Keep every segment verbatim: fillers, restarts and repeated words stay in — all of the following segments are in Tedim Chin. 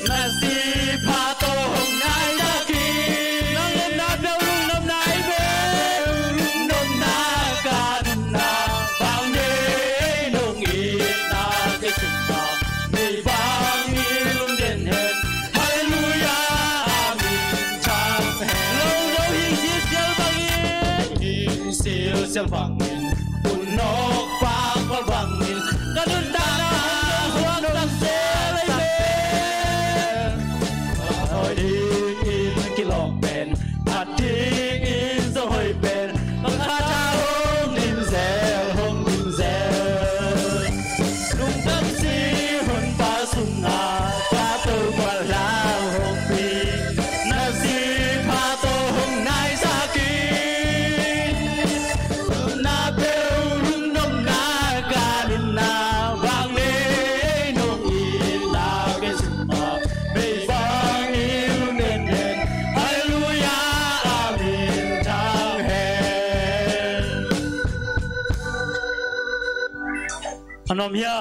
Na sih pha tawh hong naisak in. Nang nopna bel lungdamna ahi ve. Lungdamna ka nunna bang nei, nong itna kei sungah mei bangin lungden hen. Halleluiah, amen thang hen. Lo lo hing silsial bangin. Hing silsial bangin. Tun nawk pakpal bangin ka nuntakna hong suaksak sel ei ve. Hoih dingin kilawm pen, phat dingin zong hoih pen, ka khat ah hong dim zel, hong dim zel. Lungdam si honpa sungah ka Topa lau hong pi. Na sih pha tawh hong naisak in. Nopna bel lungdamna ka nunna bang nei, nong itna kei sungah mei bangin lungden hen. Halleluiah, amen thang hen. A nuam hia?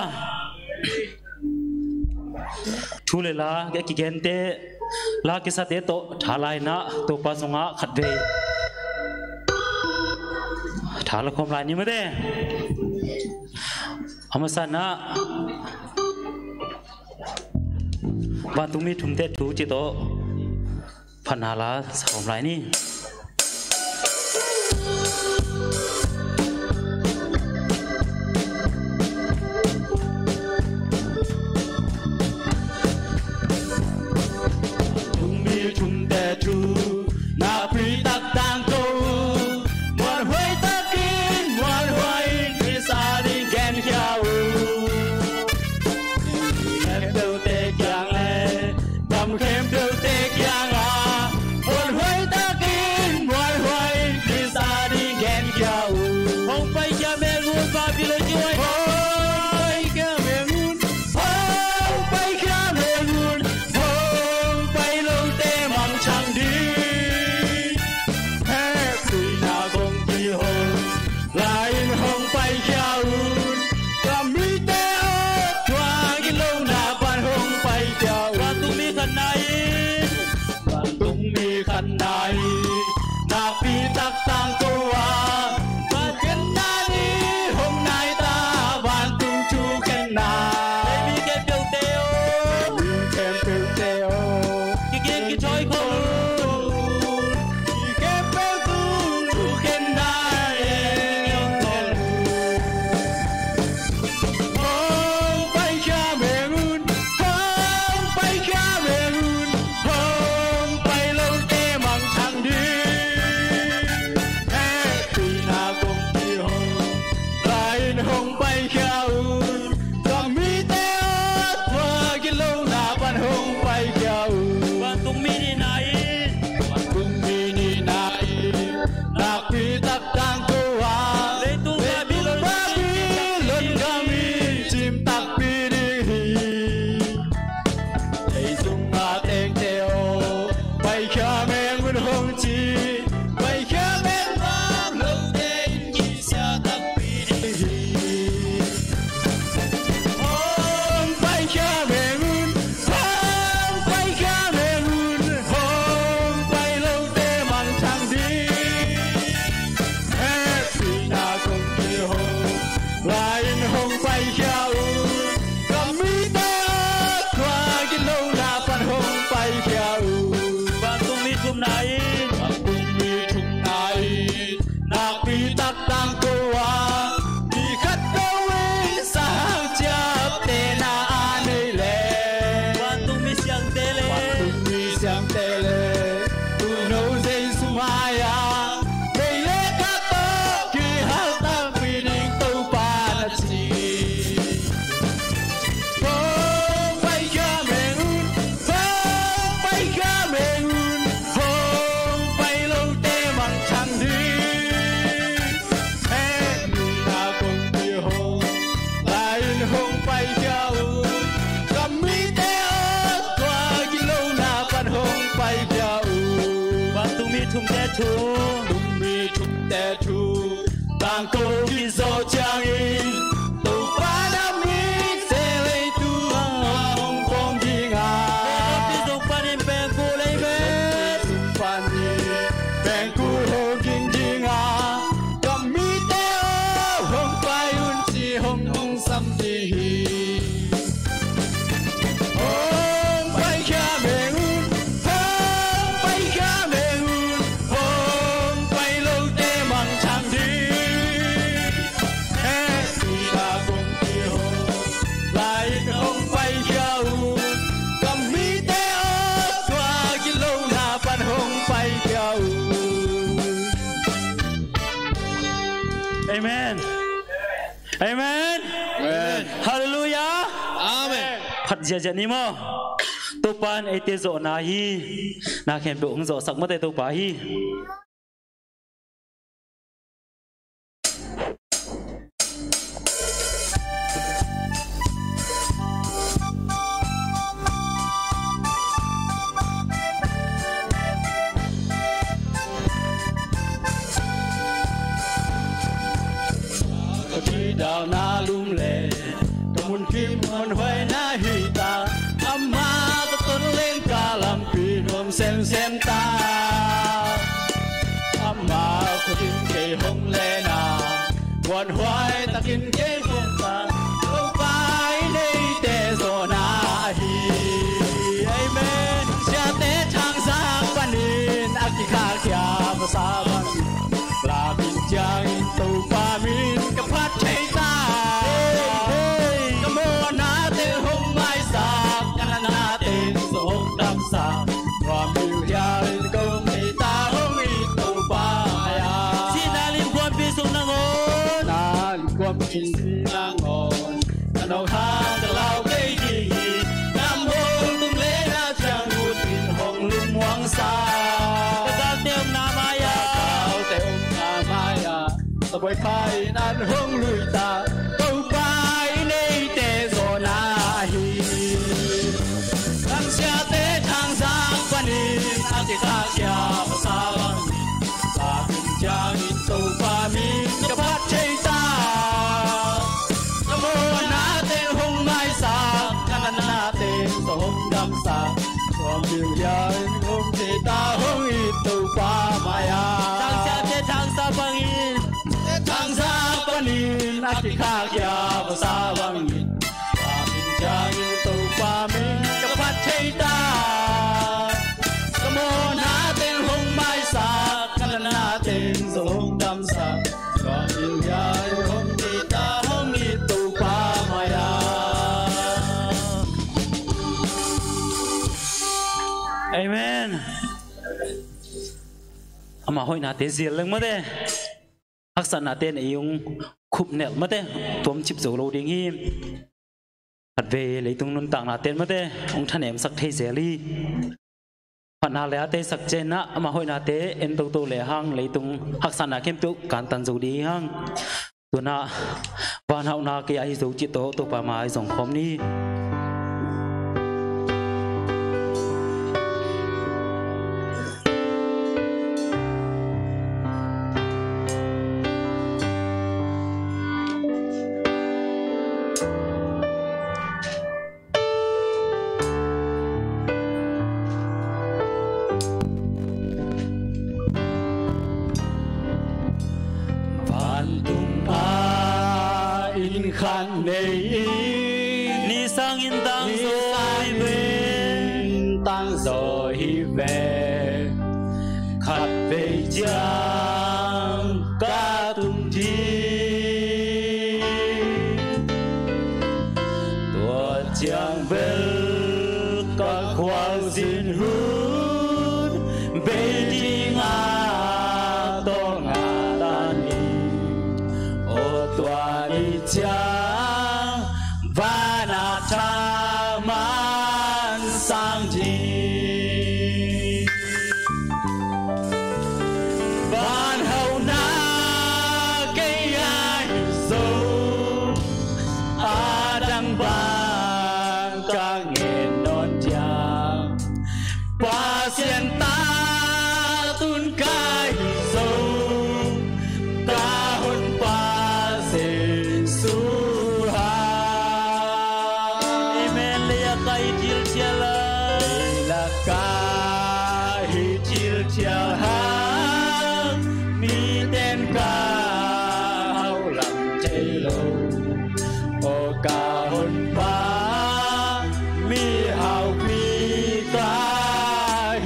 Thu le la a kigente, la kisate tawh tha la-in ah Topa sungah khatvei tha la khawm lai ni maw te. A masa-in ah vantungmi thumte thu cih tawh phatna la sa khawm lai ni. Vantungmi thumte thu nakpi tak tangko uh. Muanhuai takin, muanhuai in Khrist ading genkhia uh. Khempeuhte kiang le gam khempeuhte kiangah muanhuai takin, muanhuai in Khrist ading genkhia uh. Hong paikhia meng un, Babylon kihuai. Hong paikhia meng un, hong paikhia meng un, hong pai lote mangthang ding. Hehpihna kong kihong lai-in hong paikhia un. Ka mite aw, tua gitlohna pan hong paikhia un. Vantungmi khatna in, vantungmi khatna in nakpi tak tangko a, vantungmi khatna in hong nai ta, vantung thukhenna. Leimi khempeuhte aw, leimi khempeuhte aw, kigen kithawi khol un. Khempeuh tung thukhenna in hong paikhia meng un, hong paikhia meng un, hong pai lote mangthang ding. Hehpihna kong kihong lai-in hong paikhia un. Ka mite aw, tua gitlohna pan hong paikhia un. Vantungmi nihna in, vantungmi nihna in nakpi tak tangko a, leitung Babylon, Babylon gam i cim takpi ding hi. Leitung a tengte aw, paikhia meng un hong ci. Paikhia meng un, lote in kisia takpi ding hi. Hong paikhia meng un, hong paikhia meng un, hong pai lote mangthang ding. Hehpihna kong kihong lai-in hong paikhia un. Ka mite aw, tua gitlohna pan hong paikhia un. Vantungmi thumna in, vantungmi thumna in nakpi tak tangko a, mi khat ko in sahang ciaptehna a nei leh, vantungmi siangte le, vantungmi siangte le, tuuno Jesu mai-ah vei le kha tawh kihal takpi ding Topa na ci. Hong paikhia meng un, hong paikhia meng un, hong pai lote mangthang ding. Hehpihna kong kihong lai-in hong paikhia un. Ka mite aw, tua gitlohna pan hong paikhia un. Vantungmi thumte thu, vantungmi thumte thu tangko kizawh ciangin, Topa na mite leitung ah hong pom ding a, Amen. Amen. Halleluiah. Amen. Phat ziahziah ni maw. Topa in eite zawhna hi. Na khempeuh hong zawhsak mawte Topa hi. Ka thidalna lum le ka mun kim honhuaina hi ta, amah ka ton leng ka lampi nuam semsem ta. Amah khutin kei hong lena, muanhuai takin kei hong ta, Topa in eite zawhna ahi. Amen. Siate thangzak panin a kikhahkhia masa bangin, lamin ciangin Topa min ka phat thei ta. Hey, hey. Ka mawhna teng hong maisak, ka natna teng zong hong damsak, tua miuhial in kong thei ta, hong it Topa mai-a. Sihna limkuampi sung nangawn, na limkuampi sung nangawn, ka nawk hang ka lau kei ding hi. Nam hong tung le na ciang ut in hong lumuangsa. Ka galte omna mai-ah, ka galte omna mai-ah, ka buaipha in an hong lui ta. Topa in eite zawhna ahi. Nang siate thangzak panin a kikhahkhia masa bangin, lamin ciangin Topa min ka phat thei ta. Ka mawhna teng hong maisak, ka natna teng zong hong damsak, tua miuhial in kong thei ta, hong it Topa mai-a. Nang siate thangzak panin, thangzak panin a kikhahkhia masa bangin, lamin ciangin Topa min ka phat thei ta. Ka mawhna teng hong maisak, ka natna teng zong hong damsak, tua miuhial in kong thei ta, hong it Topa mai-a. Amen. Ama hoihnate zil leng mawte. Haksatnate na i hong khupnelh mawte, tuamcip zo lo ding hi. Khatvei leitung nuntaknate mawte hong thanemsak thei zel hi. Phatna le a teisak ciangin ah ama hoihnate en toto le hang leitung haksatna khempeuh kantan zo ding hi hang. Tuna vanhauhna kei a hi zo cih tawh Topa mai zong khawm ni. Vantung ah inn khat nei in, ni sangin tangzaw hi ve, tangzaw hi ve. Khatvei ciang ka tung ding, tua ciang bel ka khualzin hun bei ding a tawng a tan in, aw tua ni ciang van a thaman sang ding. Vanhauhna kei a hi zo, a dang bang ka ngen nawn diam. Pasian ta tun ka hi zo, ka honpa Jesu ha. Amen. Lei ah ka hi thilthial a, lei ah ka hi thilthial hang, miten ka hauh lam thei lo. Aw ka honpa, mihaupi ka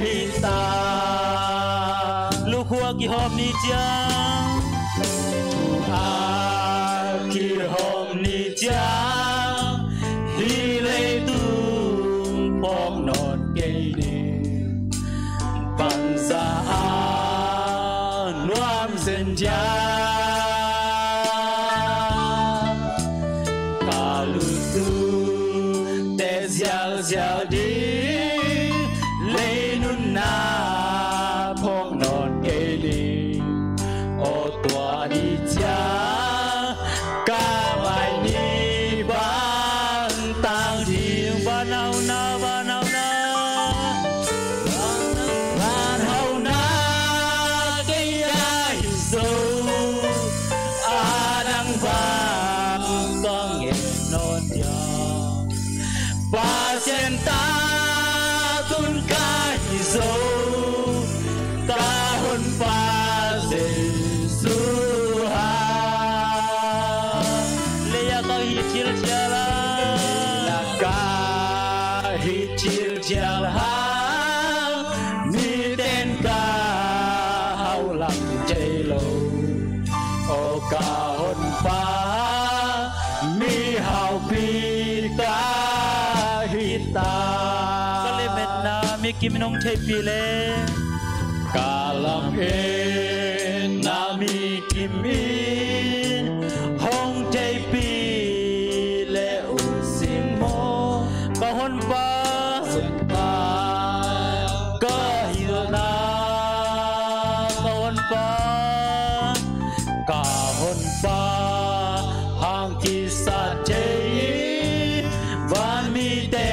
hi ta. Lukhu a kihawm ni ciang, lukhu a kihawm ni ciang, hih leitung phawk nawn kei ni. Bangzah a nuam zen diam. ding, lei nunna phawk nawn kei ding. Aw tua ni ciang ka mai ni bang tang ding. Van hauhna, van hauhna, van hauhna kei ahi zo, a dang bang ka ngen nawn dia. Pasian ta tun ka hi zo, ka honpa Jesu ha. Leia ka hi thil cial ha. Leia ka hi thil cial ha. Miten ka haulam thei lo. O ka honpa, mihaupi ka hi ta. Ka lametna mikim in hong theihpih le. Ka lametna mikim in hong theihpih le, ut sing maw. Ka honpa, ka hilhna, ka honpa, ka honpa, hong kisat thei, vanmite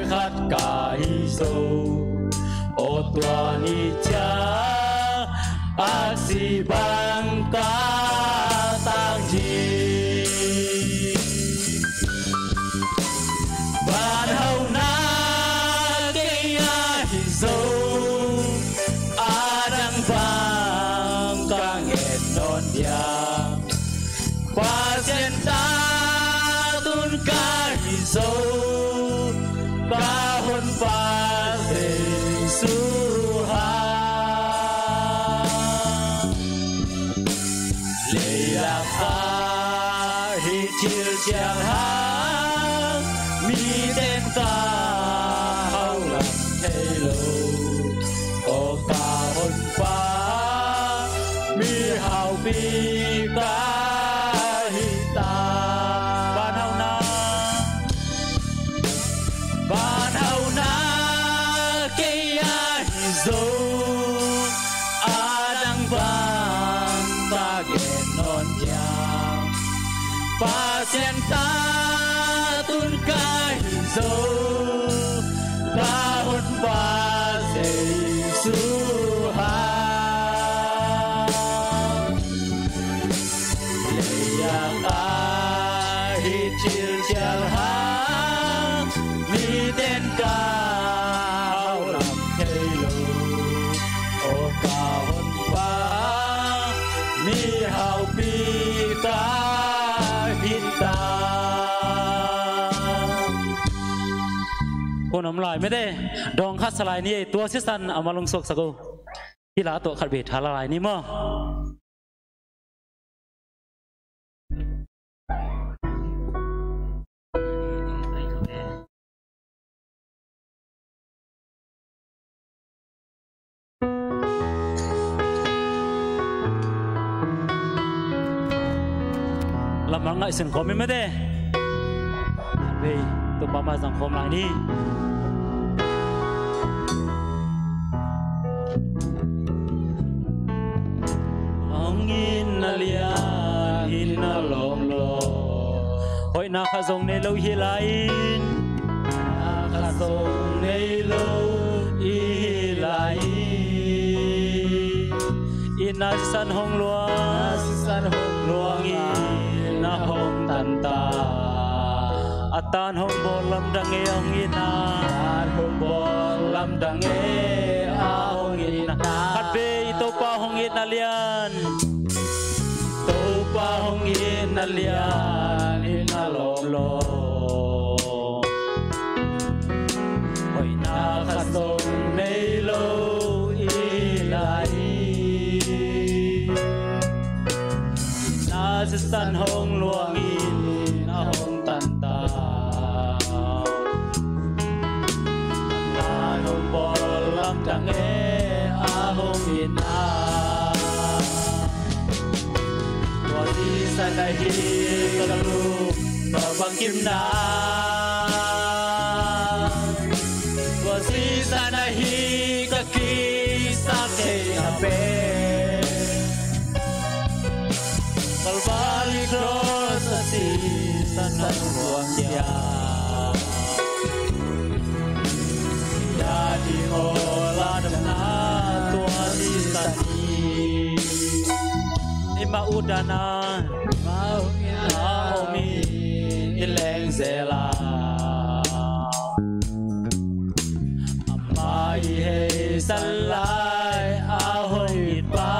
khat ka hi zo. Aw tua ni ciang aksi bang ka tang ding. Van hauhna kei ahi zo, a dang bang ka ngen nawn dia. Pasian ta tun ka hi zo, ka honpa Jesu ha. Leia ka hi thil cial ha, miten ka haulam thei lo. O ka honpa, mihaupi ka hi ta. Van hauhna, van hauhna kei ahi zo, a dang bang ka ngen nawn dia. Pasian ta tun ka hi zo, ka honpa Jesu ha. Leia ka hi thil cial ha, miten ka haulam thei lo. O ka honpa, mihaupi ka hi ta. Hun om lai mete, dawng khat sa lai ni ei, tua sisan a malung suaksak o. Hih la tawh khat vei thala lai ni maw. Lammal ngaihsun khawm hi mete. Vei, Topa mai zang khawm lai ni. Hong itna lian, itna lawmlawm. Hoihna khat zong nei lo i hi lai-in, hoihna khat zong nei lo i hi lai-in, itna sisan hong luang, itna sisan hong luangin a hong tan ta. A tan hong bawl lamdang e a hong itna, a tan hong bawl lamdang e a hong itna. Khat vei, Topa hong itna lian. Topa hong itna lian, itna lawmlawm. Hoihna khat zong nei lo i lai-in, itna sisan hong luangin a hong tan ta. A tan hong bawl lamdang e a hong itna. Tua sisan ahi ka lung ka bangkimna. Mah uh dan a, mah uh dan a om i lengzel a, amah i heisan lai a hong it pa,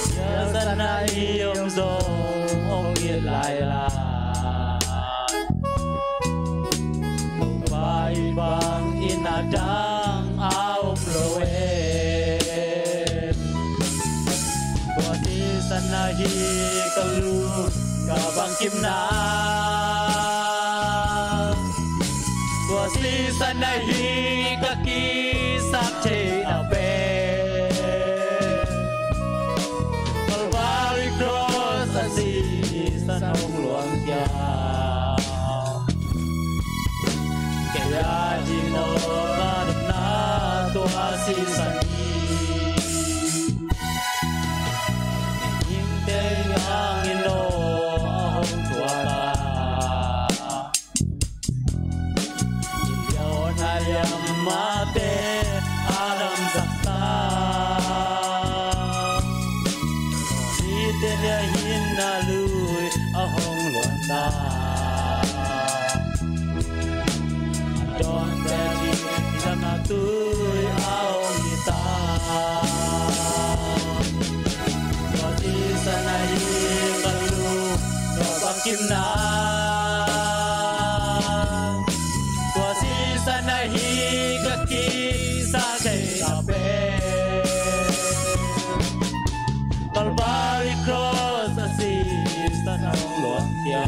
siasan a i om zong hong it lai la. Topa i bangin a dang a om lo e. Tua sisan ahi ka lung ka bangkimna, tua sisan ahi ka kisap theihna pen Calvary Cross a sisan hong luang kia. Kei a ding aw ka damna tua sisan hi. Hingte hangin aw a hong thuak a, i liawn a liam mate a damsak sa. Site nia hin a lui a hong luan sa. A dawnte ding zang a tui a hong hi sa. Tua sisan ahi ka lung ka bangkimna, tua sisan ahi ka kisap theihna pen Calvary Cross a sisan hong luang kia.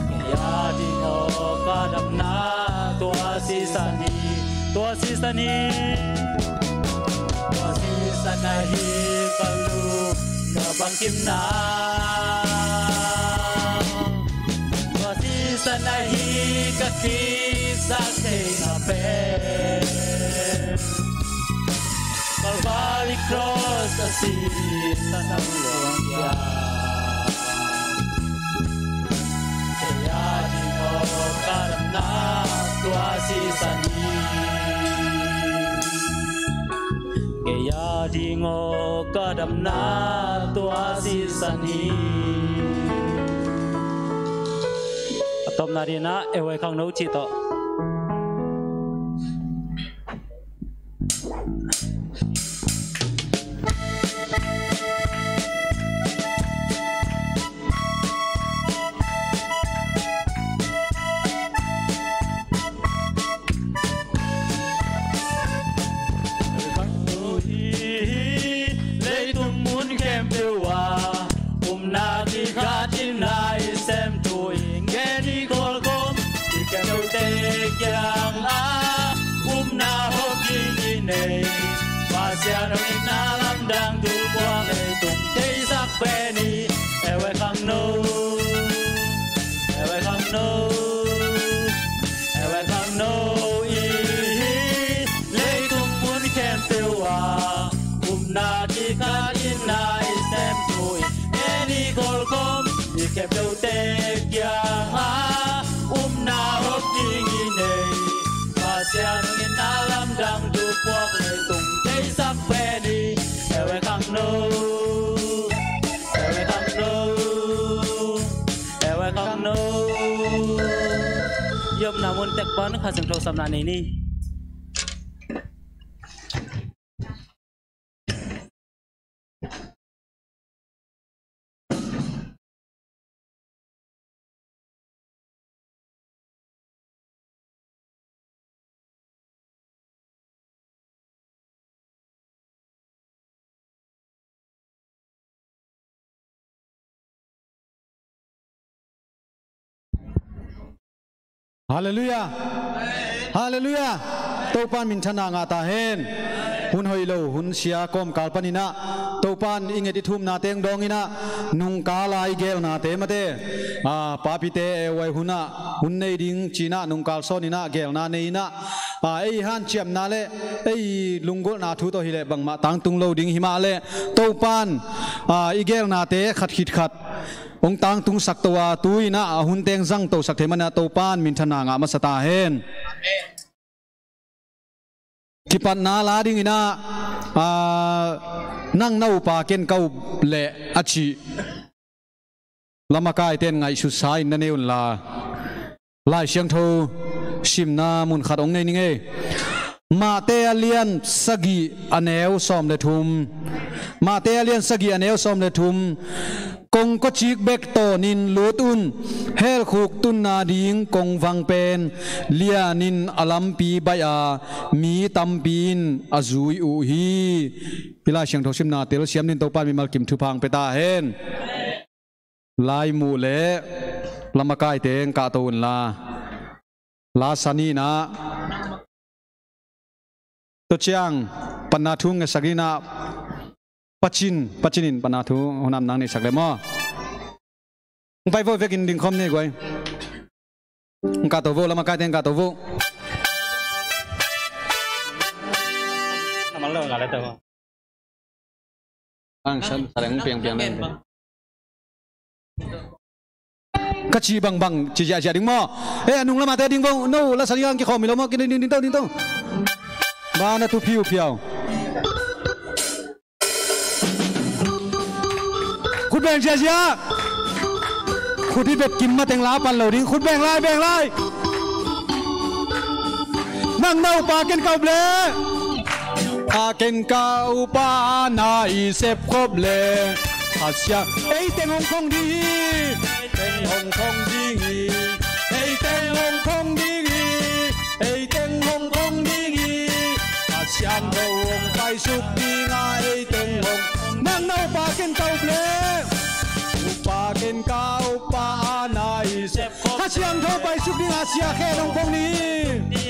Kei a ding aw ka damna tua sisan hi, tua sisan hi. Tua sisan ahi ka lung ka bangkimna, tua sisan ahi ka kisap theihna pen Calvary Cross a sisan hong luang kia. Kei a ding aw ka damna tua sisan hi. Kei a ding aw ka damna tua sisan hi. A tawpna dingin ah, e wai khang no cih tawh. Leitung mun khempeuh ah upna kikhat in na i sem tu i ngen i kholkhom i khempeuhte kiangah upna hop ding i nei. Pasian hong itna lamdang tu puak leitung theisak pen i e wai khang no, e wai khang no, e wai khang no i hi. Leitung mun khempeuh ah upna kikhat in na i sem tu i ngen i kholkhom i khempeuhte kiangah upna hop ding i nei. Pasian hong itna lamdang tu puak leitung theisak pen i e wai khang no, e wai khang no, e wai khang no. I omna mun tek pan Kha Siangtho sapna nei ni. Halleluiah. Halleluiah. Topa in minthanna ngah ta hen. Hun hoih lo hun sia kawmkal panin ah Topa in i nget i thumna teng dawngin ah nungkal a i gelnate mate, a, papite e wai hun ah hun nei ding ci-in ah nungkal sawnin ah gelna nei-in ah, a, ei hanciamna le ei lunggulhna thu tawh hileh bangmah tangtung lo ding hi mah leh Topa in, a, i gelnate khat khit khat hong tangtungsak to a, tu-in ah a hun teng zangtosak thei manin ah Topa in minthanna ngah masa ta hen. Amen. Kipatna la dingin ah, aa, nang na upa ken ka up leh a cih lamakaite in ngaihsutsa in na nei unla, Lai Siangtho simna mun khat hong nei ning ei. Matthai a lian sagih a neu sawm le thum. Matthai a lian sagih a neu sawm le thum. Kong kawcik bek tawnin lut un. Helkhuk tunna ding kong vang pen lianin a lampi baih a, mi tampi in a zui uh hi. Hih Lai Siangtho simna telsiam dingin Topa in mimal kim thupha hong pia ta hen. Lai muh leh lamakaite hong kahto unla, la san in ah, tua ciang panna thu hong ngetsak in ah, Pacin, Pacin in panna thu hun am nang neisak le maw? Hong pai vo, vekin dingkhawm ni guai. Hong kahto vo, lamakaite hong kahto vo. Ang san, sa leng piang piang leng. Ka ci bangbang, ci ziahziah ding maw? Eh, a nung lamate ding vo, no, la sa ding ang kikhawm hi lo maw, ki ding ding ding to, ding to. Ba na tu phiu phiau. Khut beng ziahziah. Khut hi bet kim mateng la pan lo ding, khut beng lai, beng lai. Nang na upa ken ka up leh, a ken ka upa na i sep khop leh, a sia ei teng hong phong ding hi. Ei teng hong phong ding hi. Ei teng hong phong ding hi. Ei teng hong phong ding hi. A siangtho hong paisuk ding a, ei teng hong. Nang na upa ken ka up leh, upa ken ka upa na i sep Kha Siangtho paisuk ding a, Sia Khen hong phong ding hi.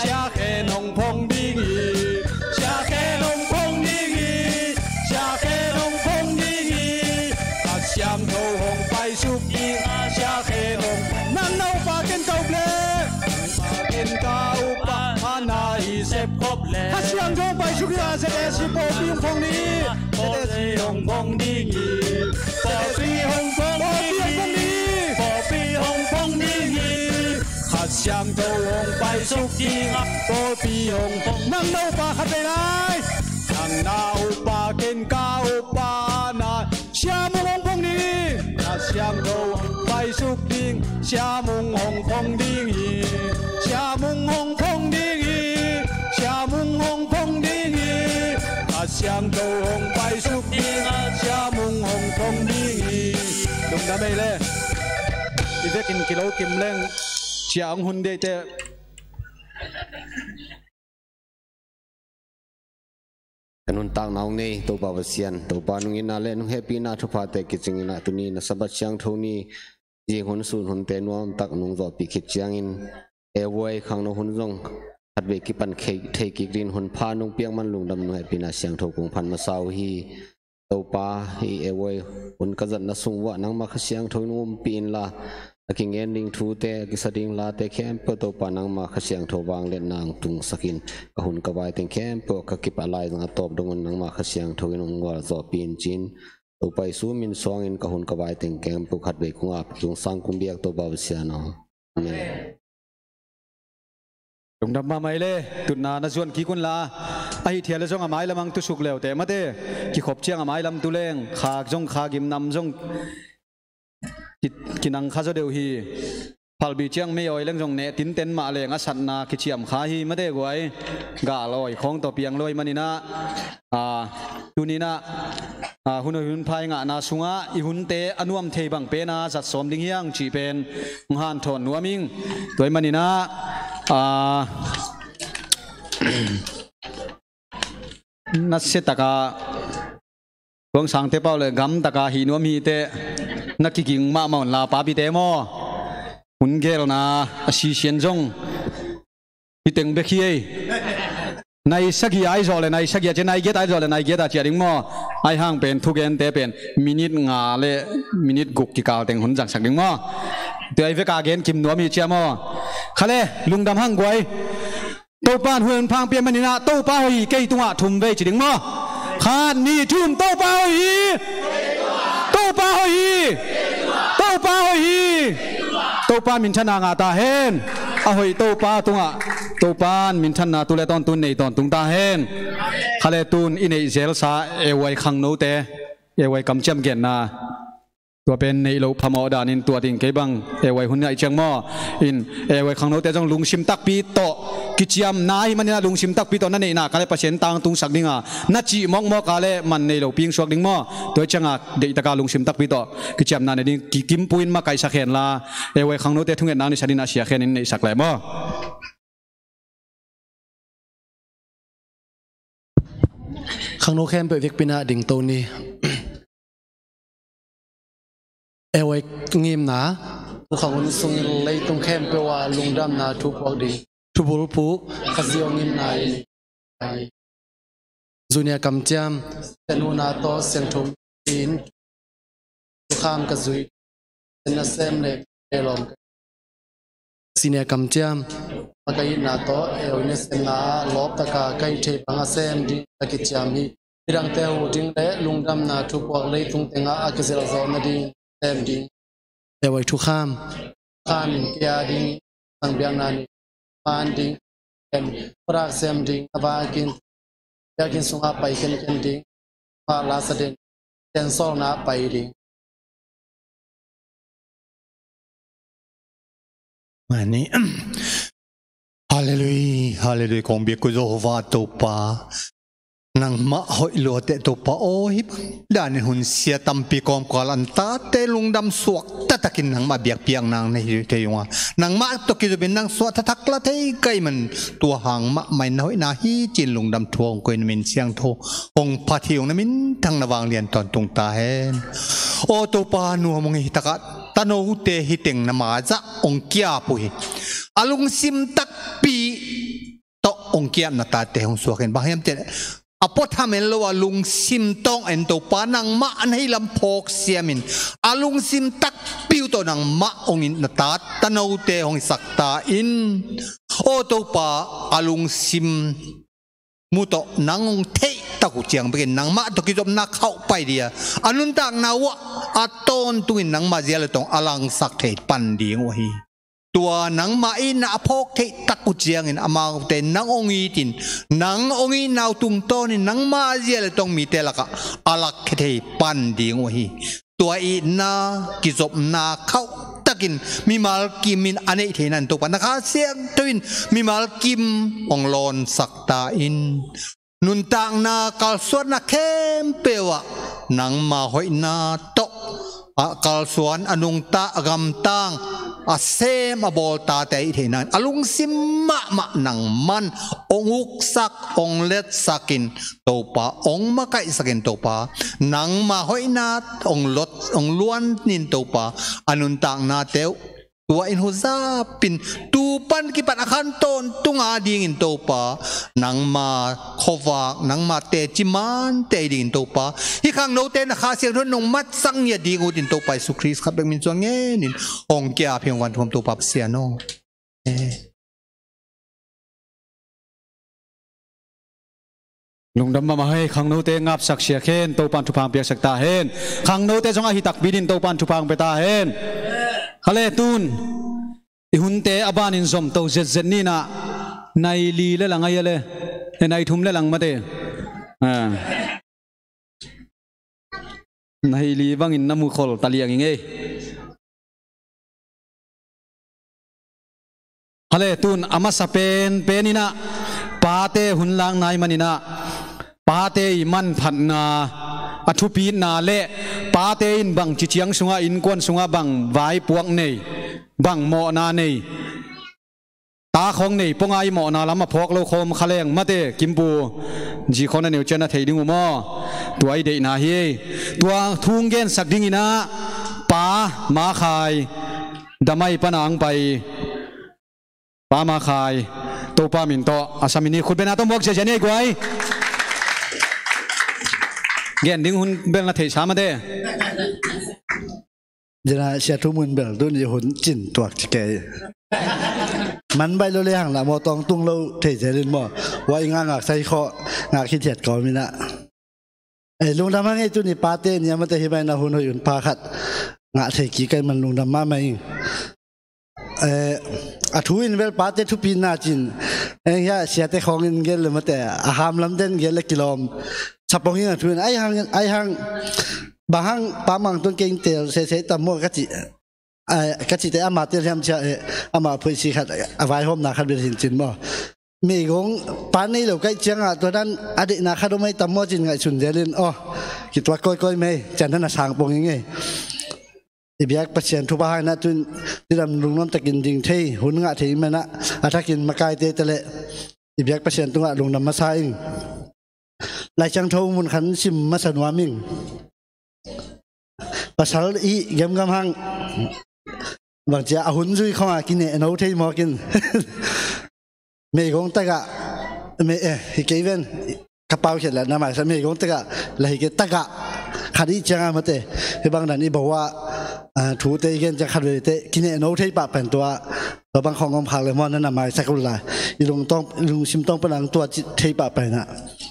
Sia Khen hong phong ding hi. Sia Khen hong phong ding hi. Sia Khen hong phong ding hi. Kha Siangtho hong paisuk ding a, Sia Khen hong. Nang na upa ken ka up leh, upa ken ka upa na i sep khop leh, Kha Siangtho hong paisuk ding a, Z S C pawlpi hong phong ding hi. Pawlpi hong phong ding hi. Pawlpi hong phong ding hi. Pawlpi hong phong ding hi. Kha Siangtho hong paisuk ding a, pawlpi hong phong. Nang na upa khat vei lai. Nang na upa ken ka upa na, Sia Mung hong phong ding hi. Kha Siangtho hong paisuk ding, Sia Mung hong phong ding hi. Sia Mung hong phong ding hi. Sia Mung hong phong ding hi. Kha Siangtho hong paisuk ding a, Sia Mung hong phong ding hi. Lungdam ei le. I vekin kilo kim leng, cia hong hun deihte. Ka nuntakna hong nei Topa Pasian, Topa nungina le nunghehpihna thuphate kicingin ah tuni na Sabbath siangtho ni, zing hun sun hunte nuamtak nung zawhpih khit ciangin, e vuai khangno hun zong khatvei kipan thei kik dingin hun pha nong piak man lungdam nunghehpihna siangtho kong phat masa uh hi. Topa, hih e vuai hun ka zatna sung uah nangmah Kha Siangtho in hong ompih inla, a kingen ding thute, a kisa ding late khempeuh Topa nangmah Kha Siangtho vangliatna hong tungsak in, ka hun ka vai teng khempeuh ka kip a laizang a tawp dong un nangmah Kha Siangtho in hong gualzawhpih in ci-in, Topa Jesu min suangin ka hun ka vai teng khempeuh khatvei kong ap, kong sang kong biak Topa Pasian aw. Amen. Lungdam mahmah ei le, tutna na zuan kik unla, ahi thial le zong a mailam ang tusuk leute, mate, kikhop ciang a mailam tuleng, khak zong khak im nam zong ki-, kinang kha zaw deuh hi. Phalbi ciang mei awi leng zong neh tinten mah leng a satna kiciam kha hi, mate guai, gal awi khawng tawh piang lo ahih manin ah, a, tuni-in ah, a, hun awi hun pha i ngahna sungah i hunte a nuam thei bang pen a zat sawm ding hi hang cih pen hong hanthawn nuam ing. Tua ahih manin ah, a, nasia takin Tuang Sangte Pau le gamtakin hih nuam hi teh, na kiging mahmah unla, papite maw, hun gelna a sisian zong hi teng bek hi ei. Nai sagih ai zawh le nai sagih a ci, nai giat ai zawh le nai giat a ci a ding maw? Ai hang pen thugente pen minit nga le minit guk kikal teng hun zangsak ding maw? Tua ai vek a gen kim nuam hi cia maw? Kha le, lungdam hang guai. Topa in hun pha hong pia manin ah, Topa hoih hi, kei tungah thum vei ci ding maw? Khat, nih, thum, Topa hoih hi. Topa hoih hi. Topa hoih hi. Topa minthanna ngah ta hen. A hoih Topa tungah Topan minthanna tu le tawntung nei tawntung ta hen. Kha le tun i neih zelsa A Y khangnote, A Y kamciam genna, tua pen neih loh phamawh danin tua ding kei bang A Y hun ngaih ciang maw. In A Y khangnote zong lungsim takpi tawh kiciamna ahih manin ah lungsim takpi tawh na neihna kha le Pasian tangtungsak ding a, na cih mawkmawk a le man nei lo pingsuak ding maw. Tua ciangah deihtaka lungsim takpi tawh kiciamna nei ding ki-, kimpuin makaihsak hen la, A Y khangnote thungetna ni sanin a sia khen in neihsak le maw. Khangno khempeuh vekpi-in ah dingto ni. A Y ngimna. Tukhang hun sungin leitung khempeuh ah lungdamna thu puak ding. Thubulphuh. Khazih aw ngimna in. Junior kamciam. Sian hun a tawh siangtho in. Thukham ka zui. Sian nasem le lawm. Senior kamciam. A ka itna tawh A Y nasemna ah lawptaka ka it thei bang a sem ding ka kiciam hi. Midangte huh ding le lungdamna thupuak leitung tengah a kizelzawh nading sem ding. A Y thukham. Thukham in kei a ding sang biakna ni man ding, ken product sem ding, a vakin biakinn sungah pai kenken ding, mah lasa den, tensawlna pai ding. Mani. Hallelujah, hallelujah. Kong biak uh Jehovah Topa. Nangmah hoih luateh Topa aw, hih bang danin hun sia tampi kawmkal an tate lungdam suak taktakin nangmah biakpiakna nei thei ung a, nangmah tawh kizopin nang suah thathak la thei ka hih man tua hang mahmah in na hoihna hi ci-in lungdam thu hong koih na min siangtho hong phat hi ung, na minthang na vanglian tawntung ta hen. Aw Topa, nuam ung ei, hi takah tanote hi teng na ma zah hong kiap uh hi. A lungsim takpi tawh hong kiapna tate hong suak in, bang hiam cih leh a puatham en lo a lungsim tawng en Topa, nangmah na hih lam phawk siamin a lungsim takpi uh tawh nangmah hong itna ta tanote hong hisak ta in. Aw Topa, a lungsim mu tawh nang hong theih tak uh ciang bekin nangmah tawh kizopna khauh pai ding a, a nuntakna uh ah a tawntungin nangmah zia le tawng a langsak thei pan ding uh hi. Tua nangmah itna a phawk theih tak uh ciangin amaute nang hong itin, nang hong itna uh tungtawnin nangmah zia le tawng mite lakah a lakkhia thei pan ding uh hi. Tua itna kizopna khauh takin mimal kimin a neih theihna in Topa, na Kha Siangtho in mimal kim hong lawnsak ta in. Nuntakna kalsuanna khempeuh ah nangma hoihna tawh a kalsuan, a nungta, a gamtang, a sem a bawl tate a hih theihna in a lungsim mahmah nangman hong uksak, hong letsak in Topa, hong makaihsak in Topa, nangma hoihna hong lot, hong luan in Topa, a nuntaknate uh tua in huzapin tu pan kipan a khan tawntung a dingin Topa, nangma khuavak, nangma teci mante a hi dingin Topa, hih khangnote na Kha Siangtho in nong matsak ngiat ding uh in Topa Jesu Khrist khat bek min suang ngenin hong kiap hi ung, vantung gam Topa Pasian aw. Amen. Lungdam mahmah hi. Khangnote ngapsak sia khen, Topan thupha piaksak ta hen. Khangnote zong ahi takpi din Topan thupha pia ta hen. Kha le tun i hunte a banin zomto zetzet ni in ah, nai li le lang a hia le, e, nai thum le lang mate. Ah. Nai li bangin na mukhol ta liang ing ei. Kha le tun a masa penpen in ah pate hun lak nai manin ah, pate i manphatna, a thupitna le pate in bangci ciang sungah, innkuan sungah bang vaipuak nei, bang mawhna nei, ta khawng nei pongah i mawhna lam a phawk lo khawm kha leng mate, Kimpu zi khawng na neu ciang na thei ding uh maw? Tua i deihna hi. Tua thu hong gensak dingin ah Pa Ma Khai, Damai pana hong pai Pa Ma Khai, Topa min tawh a samin i khutbetna tawh muak ziazia ni ei guai. Gen ding hun bel na theihsa mate. Zena sia thu mun bel tun i hun cin tuak ci kei. Man baih lo le hang lah maw, tawngtung lo thei zelin maw. Wa i ngah ngak sai khawh, ngak khit hiat kawm in ah. Ei, lungdam hang ei, tuni pate ni a mate hi mai na hun hoih hun pha khat ngah thei kik ei man lungdam mahmah ing. eh, a thu in bel pate thupina cin, eh, hia siate khawng in gen le mate, a ham lam den gen le kilawm sa pong in a thu in, ai hang, ai hang, bang hang Pa Mang tun kei in tel sese tam maw ka ci, eh, ka cite ama tel hiam cia, eh, ama phuisi khat, a vaihawmna khat bel hin cin maw. Meigong pa nei lo kaih ciangah tua dan a deihna khat om ai tam maw cin ngaihsun delin, aw, kituak kawikawi mei, cian dan a sang pong i ngei. I biak Pasian thupha hangin ah tun tidam lungnuam takin ding thei, hun ngah thei i manah a thakin makaite tale i biak Pasian tungah lungdam masa ing. Lai Siangtho mun khat sim masa nuam ing. Pasal i gemgam hang bangcia a hun zui khawngah kinehno thei mawkin. Meigong tagah, me, eh, hi kei ven, ka pau khiat la na maisa meigong tagah la hi kei tagah khat i cianga mate, hi bang dan i bawa, ah, thute i gen ciang khat vete kinehno thei pah pen tua, tua bang khawng om khak le maw na na maisak un la, i lungtawng, i lungsim tawng pan ang tua ci thei pah pen ah.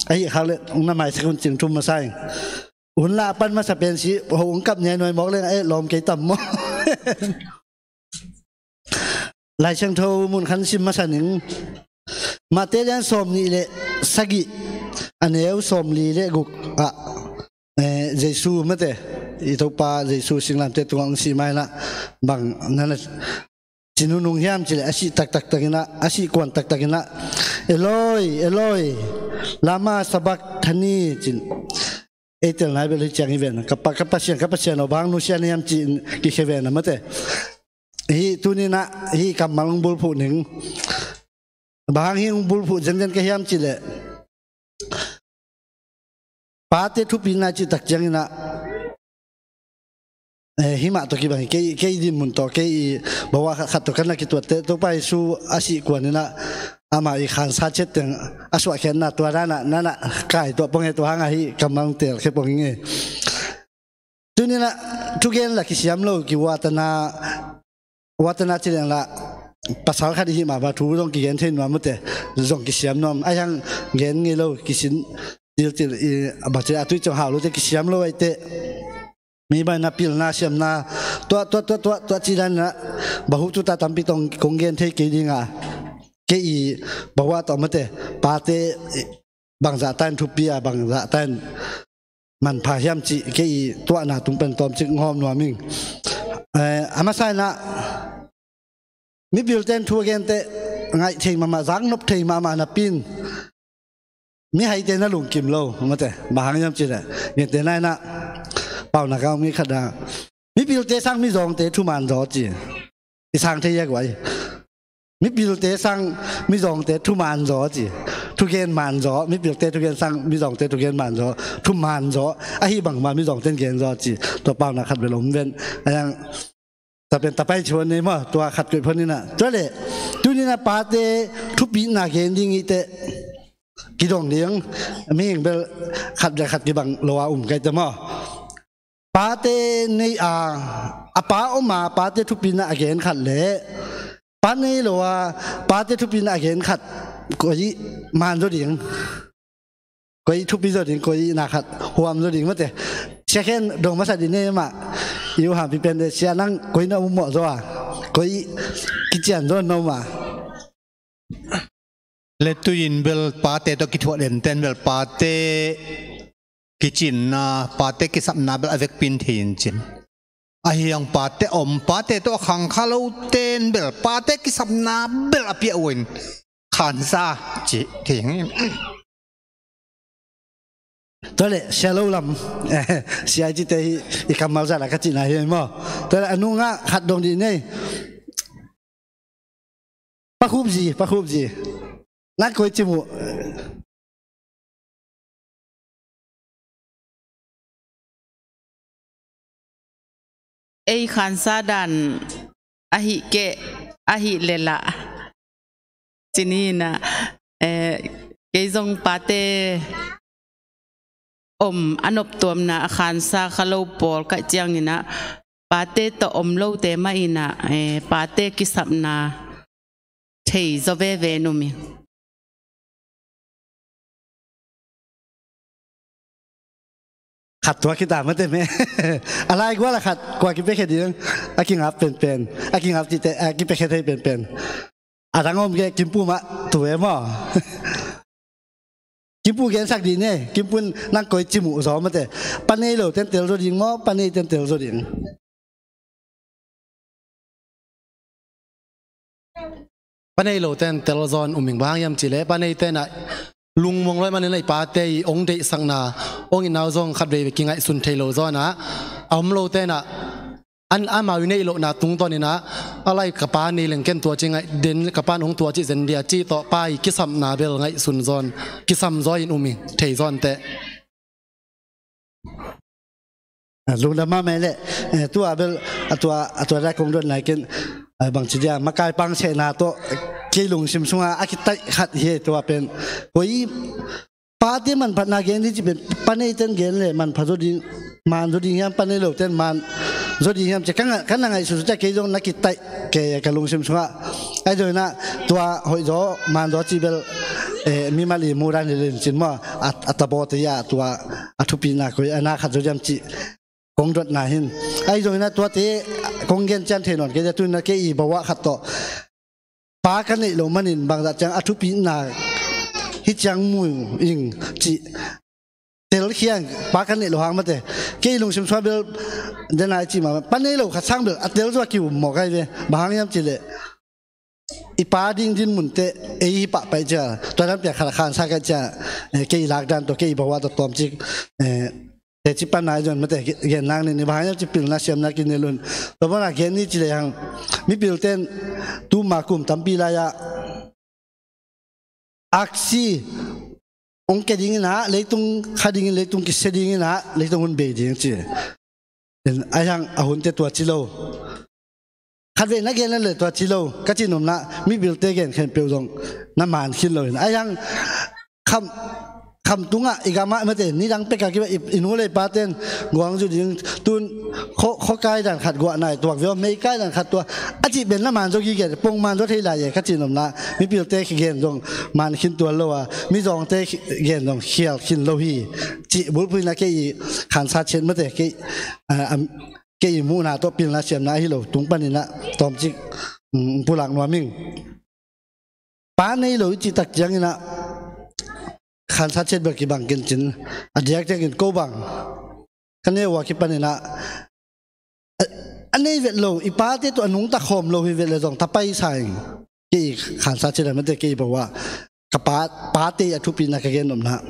Ahi khak le na maisak un cing thum masa ing. Hun la pan masa pen si ho ung kap nia nuai mawk leng eh lawm kei tam maw. Lai Siangtho mun khan sim masa ning. Mate lian sawm nih le sagih a neu sawm li le guk ah, eh, Jesu mate, i Topa Jesu singlamte tungah ung si mai lah bang nana cinunung hiam cileh a sih taktak takinah, a sih kuan taktakinah, Eloi, Eloi, lama sabakthani cin. Ei tel nai bel hi ciang hi ven. Ka pa, ka Pasian, ka Pasian aw bang nusia na hiam ci-in kikhia ven a mate. Hi tuninah hi kammal hong bulphuh ning. Bang hi hong bulphuh zenzen ka hiam cileh pate thupina cih tak cianginah, eh, himah tawh kibang hi kei, kei dinmun tawh kei i bawa khat, khat tawh kan na kituatte Topa Jesu a sih kuaninah ama i khansa ciatteng a suahkhiatna tua danah nanah kai tuah pong e tua hangah hi kammal hong telkhia pong hi ngei. Tuninah thugen la kisiam lo kiwatana, watana cileng lah pasal khat i hih mah ba thu zong kigen thei nuam mate, zong kisiam nuam ai hang gen ngei lo kisin tiltil i a ba cile a tui cong hau lote kisiam lo aite. Mi baina pilna siamna tua tua tua tua tua cidanah bahu tuta tampi tong kong gen thei kei dinga kei i bawa tawh mate pate bangzah tain thupi a bangzah tain manpha hiam cih kei i tuahna tung pen tawmcik ngawm nuam ing. Eh, a masa inah mipilte in thu a gente ngaih thei mahmah, zaknop thei mahmah napi in mihaite na lungkim lo mate, bang hang hiam cileh gente na inah paunak a om ngi khat a mipilte sang mizawngte thuman zaw ci. I sang thei a guai. Mipilte sang mizawngte thuman zaw ci. Thugen man zaw, mipilte thugen sang mizawngte thugen man zaw, thuman zaw. Ahi bangma mizawngte in gen zaw ci. Tua paunak khat bel om ven. Ayang tapen tapai chuan nei maw, tua khat koih phoninah. Tua le, tuninah pate thupina gen ding i teh kidong ding. Mihing bel khat le khat kibang lo a um kai te maw. Pate nei a, a pa om a pate thupina a gen khat le pa nei lo a pate thupina a gen khat koi man zaw ding, koi thupi zaw ding, koi na khat huam zaw ding mate. Sia khen dong masa ding nei mah. I uh hampi pen de sia nang koi na um mawh zaw a, koi kician zaw na um a. Le tuin bel pate tawh kithuah denten bel pate kicinna, pate kisapna bel a vekpin thei in cin. Ahi hang pate om, pate tawh a khangkha loten bel pate kisapna bel a piah uin khansa ci thei hang in. Tua le sia lo lam sia i cite hi i kammal zala ka cihna hi maw. Tua le a nungah khat dong dih nei. Pakhup zi, pakhup zi. Nang koi ci muh. Ei khansa dan ahih keh ahih lela cininah, eh, kei zong pate om a noptuamna a khansa kha lo pawl kaih cianginah pate tawh om lote mah inah, eh, pate kisapna thei zaw veve num i. A tua kita mate me. A lai gual a khat kua kipiakhia ding, a kingap penpen, a kingap cihte a kipiakhia thei penpen. A dang om kei, Kimpu mah tu e maw? Kimpu gensak dih ne, Kimpu in nang koi ci muh zaw mate. Pa nei lo ten tel zaw ding maw, pa nei ten tel zaw ding? Pa nei lo ten tel zaw in um ing, bang hang hiam cih leh pa nei ten ah lungmuang lo ahih manin a i pate i hong deihsakna, hong itna uh zong khatvei kingaihsun thei lo zaw in ah, a om lo ten ah an, amau i neih lohna tungtawn in ah, a lai ka pa nei leng ken tua ci ngaih den, ka pa in hong tua ci zen dia cih tawh pa i kisamna bel ngaihsun zaw in, kisam zaw in um ing, thei zaw in teh. A, lungdam mahmah leh, eh, tua bel, a tua, a tua dah kong dot nai ken, eh, bangci dia, makai pang sehna tawh, kei lungsim sungah a kitaih khat hi, tua pen, koi, pate manphatna gen hi ci pen, pa nei ten gen leh manpha zaw ding, man zaw ding hiam, pa nei lo ten man zaw ding hiam ci, ka nga-, ka na ngaihsut sut a kei zong na kitaih, kei ka lungsim sungah, ahi zongin ah, tua hoih zaw, man zaw ci bel, eh, mimal i mudan hi leh cin maw, a, a tabawte ah, tua, a thupina koi, a na khat zaw diam cih kong dotna hi in. Ahi zongin ah tuate kong gen cian thei nawn kei, tu in ah kei i bawah khat tawh pa ka neih loh manin bangzah ciang a thupina hi ciang mu ing cih telkhiang, pa ka neih loh hang mate. Kei lungsim sungah bel, den a i cih mah, pa nei lo khat sang bel a tel zaw a ki-um mawk ahi ve. Bang hang hiam cih leh i pa ding dinmun teh ei hi pahpah cia, tua dan piak khat a khansa ka cia, eh, kei i lakdan tawh, kei i bawah tawh tawmcik, eh, teci pan nai zon mate, gen nang ni, ni bang hiam cih pilna siamna kinei lo in. Tua bang a gen ni ci leh hang, mipilte in tuma kum tampi lai-ah aksi hong kia ding in ah, leitung kha ding in, leitung kisia ding in ah, leitung hun bei ding ci. Ahi hang a hunte tua ci lo. Khatvei na gen leh tua ci lo, ka cih nopna, mipilte gen khempeuh zong na man khin lo in. Ahi hang kham, kham tungah i gamah mate, nidang pek a kibat i, i nu le i pate in guang zu ding, tun kho, kho kai dan khat guah nai, tuak veu mei kai dan khat tua, a cih pen na man zaw gige, pong man zaw thei lai e, ka cih nopna, mipilte gen zong man khin tuan lo a, mizawngte gen zong khial khin lo hi, cih bulphuh in ah kei i khansa ciat mate, kei, a, a, kei i muhna tawh pilna siamna ahi lo tung panin ah tawmcik, um, pulak nuam ing. Pa nei lo i cih tak ciangin ah khansa ciat bel kibang ken cin, a diakdiakin ko bang ka neu a kipanin ah, a, a nei vet lo, i pate tawh a nungta khawm lo hi vet leh zong tapai sa ing. Kei i khansa ciat a mate, kei i bawah ka pa, pate a thupina ka gen nopna.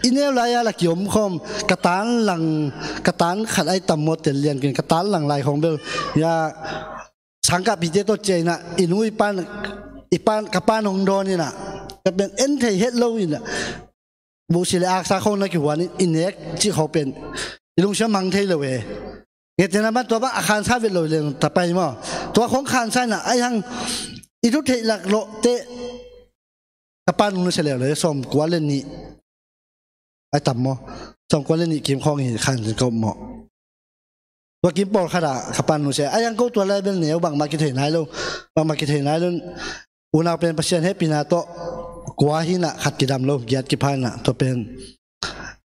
I neu lai-a la kiom khawm, ka tan lang, ka tan khat ai tam maw tel lian kin, ka tan lang lai khawng bel, ya, sangkahpite tawh ciah in ah, i nu i pan, i pan, ka pan hong dawn in ah, ka pen en thei het lo in ah, buhsi le aksa khawng na kihuan in, i nek cih khawng pen, i lungsim mang thei lo e. Ngetena ban tua bang a khansa vet lo leng tapai maw. Tua khawng khansa in ah, ahi hang, i thu theih lak lawh teh, ka pan hong nusia leuleu, sawmkua le nih ai tam maw? Sawmkua le nih kim khawng hi khan ka um maw? Tua kim pawlkhat ah ka pan nusia. Ahi hang ko tua lai bel neu bangmah kithei nai lo. Bangmah kithei nai lo. Unau pen Pasian hehpihna tawh kua hi in ah khat kidam lo, giat kipha in ah, tua pen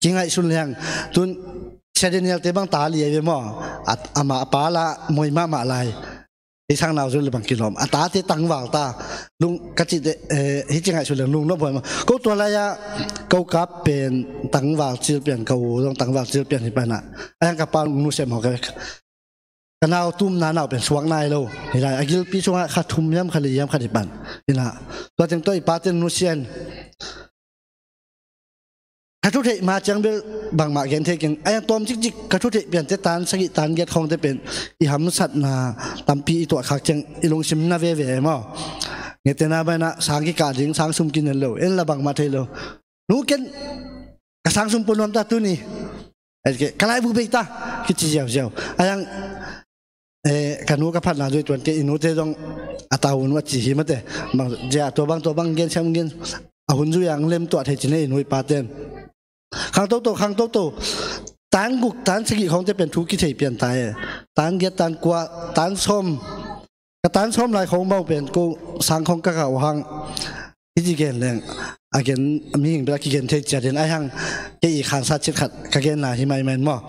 kingaihsun leng. Tun Sia Daniel te bang ta li ahi ve maw? A, amah a pa la moi mahmah lai. Hih sang nau zu le bang kilawm. A tate tangval ta. Lung ka cih teh, eh, hih ci ngaihsut leng lungnop huai maw. Ko tua lai-a, ko kap pen tangval cil pian, ka u zong tangval cil pian hi pan ah. Ahi hang ka pa nusia maw ka, ka nau tumna nau pen suak nai lo. Hih lai, a gilpi sungah kha thum hiam, kha li hiam, kha hi pan. Hi in ah. Tua teng tawh i pate nusia in. Ka thutheih ma ciang bel bangmah gen thei keng. Ahi hang tawm cikcik ka thutheih piante tan sagih tan giat khawngte pen i hamsatna tampi i tuahkhak ciang i lungsim na veve maw? Ngetena ban ah sang kikah ding, sang sum kinen lo, en la bangmah thei lo. Nu ken ka sang sum pua nuam ta tuni. Ka laibu bei ta kici ziauziau. Ahi hang eh, ka nu ka phatna zui tuan kei, i nute zong a tau nu a ci hi mate. Bang, zia tua bang, tua bang gen siam gen. A hun zui ang lem tuah thei cin e i nu i paten. Khang toto, khang toto. Tan guk, tan sagih khawngte pen thu kithei pian ta e. Tan giat, tan kua, tan sawm. Ka tan sawm lai khawng bau pen ko sang khawng ka kah uh hang. Hiti gen leng a gen, mihing bel a kigen thei ciat in, ahi hang kei i khansat cit khat ka genna hi maimai maw.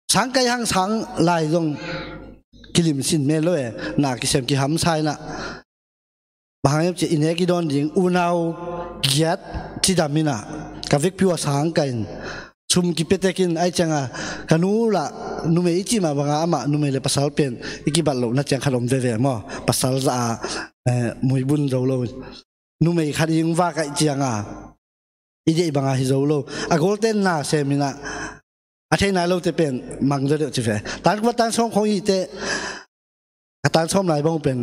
Sang kai hang sang lai zong kilim sin mel lo e, na kisem kihamsa in ah, bang hang hiam cih leh i nek i dawn ding unau giat cidam in ah, ka vekpi uh a sang kai in sum kipia tek in, ahih ciangin ka nu lah numei i cih mah bangin amah numei le pasal pen i kibat lohna ciang khat om veve maw. Pasal zah a, eh, muibun zo lo. Numei khat i hong vak ahih ciangin i deih bangin hi zo lo. A golten na sem in ah, a thei nai lote pen mang zaw deuh ci ve. Tan kua tan sawm khong hi teh, ka tan sawm lai bang pen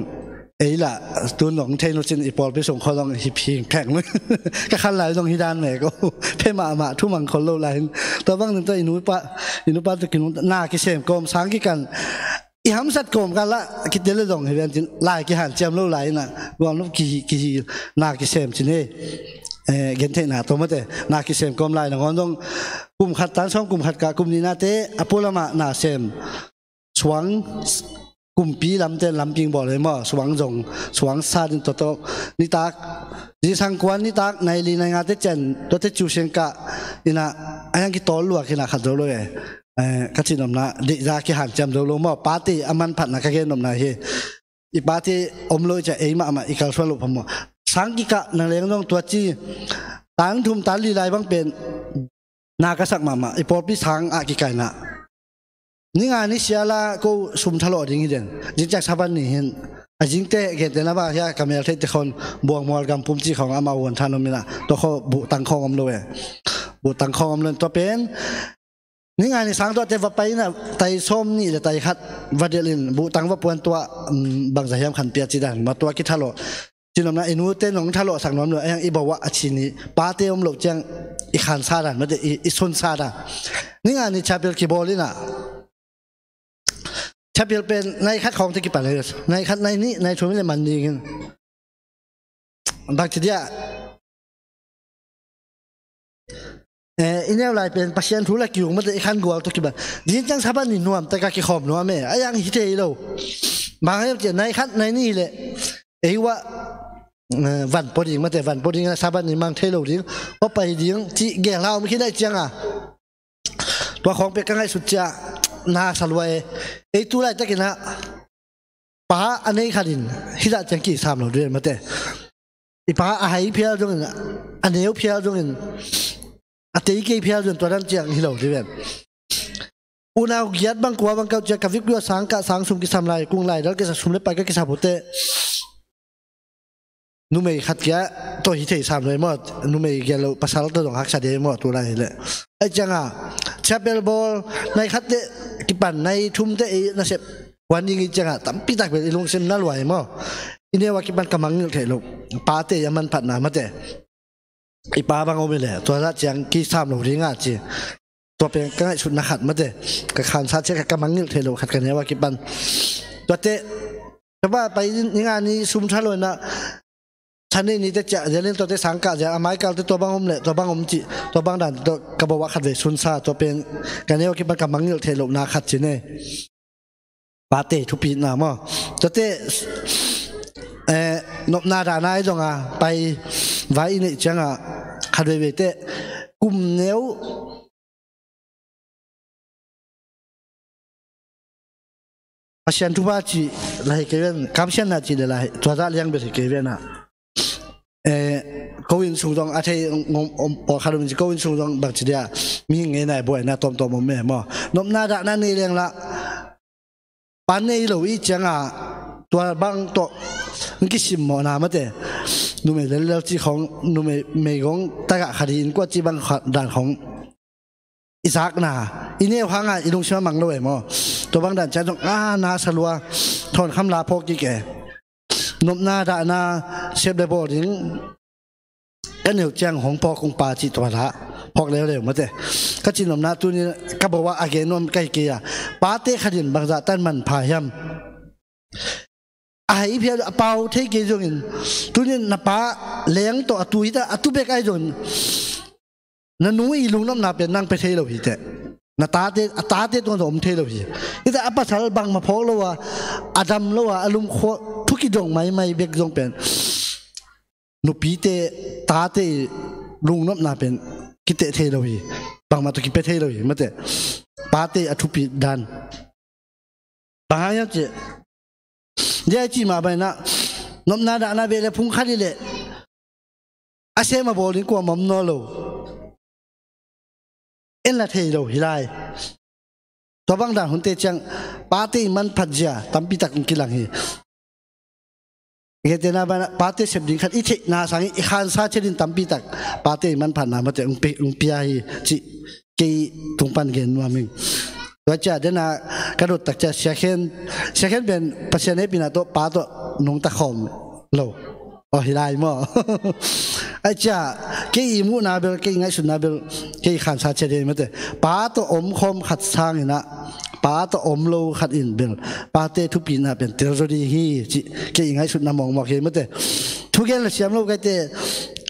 ei lah tun zong thei nu cin i pawlpi sung khua zong hi phing pheng nu. Ka khan lai zong hi dan mek o. Phe mahmah, thu mang khol lo lai in. Tua bang ding tua i nupa, i nupa tawh kinung, na kisem kawm, sang kikan, i hamsat kawm kal ah kitel le zong hi ven cin, lai kihanciam lo lai in ah, guam lo kihi, kihi, na kisem cin hi. Eh, gentheihna tawh mate, na kisem kawm lai nangawn zong kum khat tan sawm, kum khat kah kum nihnate a pualam ah na sem, suang, kumpi lamte lamping bawl hi maw, suang zong, suang sat in tua tawh nitak, zingsang kuan nitak nai li nai ngate ciang tuate ciu siang kah in ah, a hiang kitawl luak hi na khat zo lo e. Eh, ka cih nopna, deihza kihanciam zo lo maw, pate a manphatna ka gen nopna hi. I pate om lo i ciang ei mahmah i kalsuan loh phamawh. Sang kikah na leng zong tua ci, tan thum tan li lai bang pen na ka sak mahmah, i pawlpi sang ah kikaihna. Ni nga ni sia la ko sum thalawh ding hi den. Zing ciang Sabbath ni hi in, a zingte gente na bang hia ka mel theihte khawng Buangmual gam pum ci khawng amau huan than om in ah, tua khawng buhtang khawng om lo e. Buhtang khawng om lo in tua pen ni nga ni sang tuate va pai in ah, tai sawm nih le tai khat va delh in buhtang va puan tua, um, bangza hiam khan pia ci dan mah tua kithalawh. Cih nopna, i nute nong thalawhsak nuam lo, a hiang i bawah a ci ni, pate om loh ciang i khansa dan mate, i, i sunsa dan. Ni nga ni chapel kibawl in ah, chapel pen nai khat khawngte kipan hi, nai khat, nai nih, nai thum le man ding in. Bang ci dia, eh, i neu lai pen Pasian thu la kiung mate, i khan gual tawh kiban. Zing ciang Sabbath ni nuam taka kikhawm nuam e, a hiang hi thei lo. Bang hiam cih leh nai khat nai nih le ei uah, eh, van pua ding mate, van pua ding, Sabbath ni mang thei lo ding, hua pai ding cih gel hla om khin ahih ciangin, tua khawng pek ka ngaihsut ciang na sa lua e. Ei tu laitakin ah pa a nei khat in hih dah ciang kisam lo ding mate. I pa a hai phial zongin, a neu phial zongin, a tei kei phial zongin tua dan ciang hi lo ding. Unau giat bang kua bang kauh ciang ka vekpi uh a sang kah, sang sum kisam lai, kung lai dal kisa, sum le pai ka kisa pute. Numei khat kia tawh hi thei sam lo maw, numei gel lo pasal tawh zong haksa ding maw, tu lai hi leh. Ahih ciangin chapel bawl, nai khatte kipan, nai thumte ei nasep huan ding i ciangin tampi tak pen i lungsim na lua hi maw. I neu a kipan ka mangngilh theih loh pate a manphatna mate. I pa bang om hi leh tua zah ciang kisam lo ding a ci. Tua pen ka ngaihsutna khat mate, ka khansa ciang ka mangngilh theih loh khat ka neu a kipan. Tuate ka va pai ni nga ni sum thalawh in ah, Sunday nite ciah zel in, tuate sang kah zel, a maikalte tua bang om le tua bang om cih, tua bang dan tua ka bawah khatvei sunsa, tua pen ka neu a kipan ka mangngilh theih lohna khat ci ne. Pate thupitna maw. Tuate, eh, nopna dahna i zong a pai vai i neih ciangin khatveivei teh kum neu Pasian thupha cih la hi kei ven, kamsianna cih le la hi, tua zah liang bel hi kei ven ah. Eh, ko inn sung zong a thei ngom om pawlkhat om in ci, ko inn sung zong bang ci dia, mihing ngeina buaina tuamtuam om e maw. Nopna dahna nei leng lah, pa nei lo i ciangin tua bang tawh hong kisimmawhna mate. Numei lellel cih khawng, numei meigong tagah khat hi in kua cih bang khat dan khawng i zakna, i neu hangin i lungsim a mang lo e maw. Tua bang dan ciang zong a na sa lua, thawnkham la phawk kik e. Nopna dahna sep le bawl ding ka neu ciang hong phawk kong pa cih tua la phawk leuleu mate. Ka cih nopna tuni ka bawah a gen nuam ka hi kei a, pate khat in bangzah tan manpha hiam. A hai phial a pau thei kei zongin, tuni na pa leng tawh a tu hi ta, a tu bek ahi zongin, na nu i lungnopna pen nang pia thei lo hi teh. Na tate, a tate tungah zong om thei lo hi. Hi ta a pasal bangmah phawk lo a, a dam lo a, a lumkhua thu kidong maimai bek zong pen nupite, tate i lungnopna pen kiteh thei lo hi. Bangmah tawh kipia thei lo hi, mate. Pate a thupi dan. Bang hang hiam cih leh, dia i cih mah bangin ah, nopna dahna beh leh phung khat hi leh, a sem a bawl ding kuamah om nawn lo. En la thei lo hi lai. Tua bang dan hunte ciang pate i manphat zia tampi tak hong kilang hi. Gentehna banah pate sep ding khat i theihna sangin i khansa ciat in tampi tak pate i manphatna mate hong pi-, hong pia hi cih kei tung pan gen nuam ing. Tua ciang dena ka dot tak ciang Sia Khen, Sia Khen pen Pasian hehpihna tawh pa tawh nungta khawm lo. Aw, hi lai maw? Ahih ciang kei i muhna bel, kei i ngaihsutna bel, kei i khansa ciat hi mate. Pa tawh omkhawm khat sangin ah, pa tawh om lo khat in bel pate thupina pen tel zaw ding hi cih kei i ngaihsutna mawkmawk hi mate. Thugen le siam lo kaite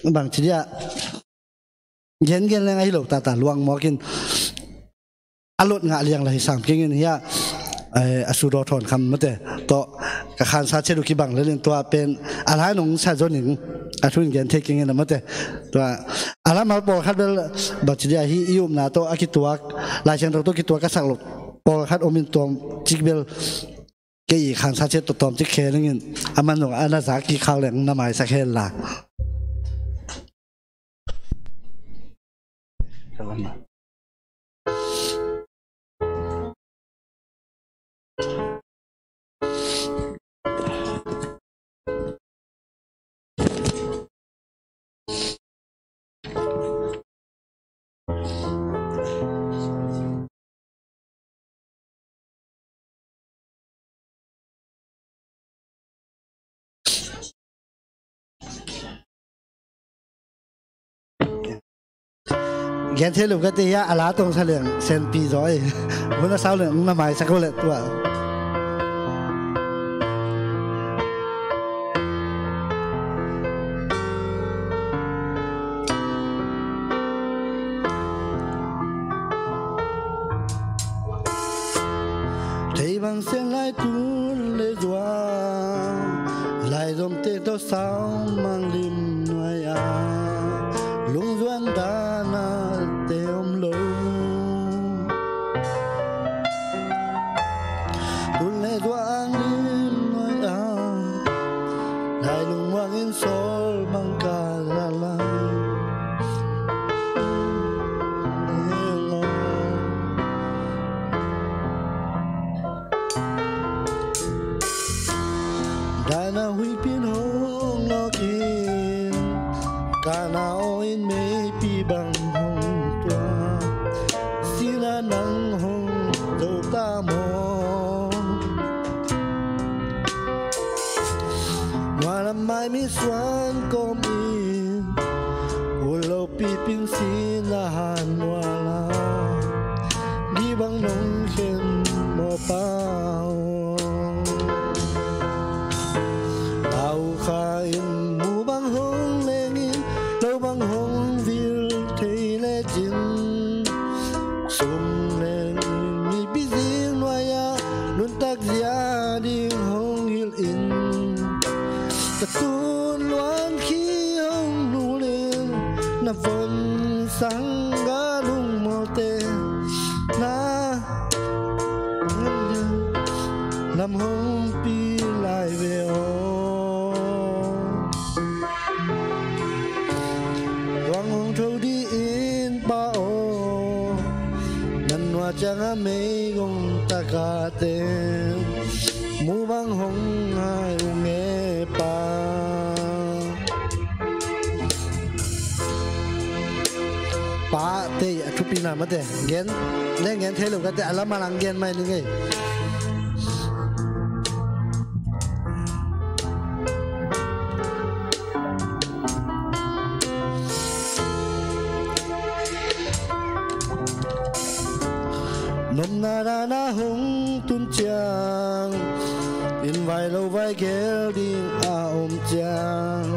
bangci dia gengen leng ahi lo tata luang mawk in a lot ngah liang la hi sam keng in hia, eh, a sudaw thawn kham mate. Tawh ka khansa ciat uh kibang lel in tua pen a lai nong sa zaw ning a thu in gen thei keng in a mate. Tua a lamal pawlkhat bel bangci dia hi i upna tawh a kituak, Lai Siangtho tawh kituak ka sak lo pawlkhat om in tuam cik bel kei i khansa ciat tawh tuam cik khe ning in a man zong a na zak kik khak leng na maisak hen la. Gen thei lo ka ti hia, a la tong sa leng senpi zaw ei. Hun a sau leng na maisak uh leh tua. Thei bang sian lai tun le zuang, lai zomte tawh sau mang lim nuai a, lungzuan dana te om lo. Tun le zuang lim nuai a, lai lungmuang in sawl bang ka la lai. Dana huihpi in hong ngawk in, Kana aw in meipi bang hong tua, sina nang hong zo ta maw? Nualam mai mi suan kawm in, un lo pipin sina han muala, gibang nong khen maw pa aw? Au kha in mu bang hong leng in, lo bang hong vil thei lecin, sum leng mipi zing nuai-ah nuntak zia ding hong hilh in, ka tun luan khi hong nul in, na von sang ka lungmawte na lam hong pi lai ve aw. Tuang hong tho dih in pa aw, nan nua ciang a meigong taka te mu bang hong hai uh nge pa. Pate a thupina mate gen, ne gen thei lo kate a lama lang gen mai ning ei. Nopna dana hong tun ciang, inn vai lo vai gel ding a om ciang,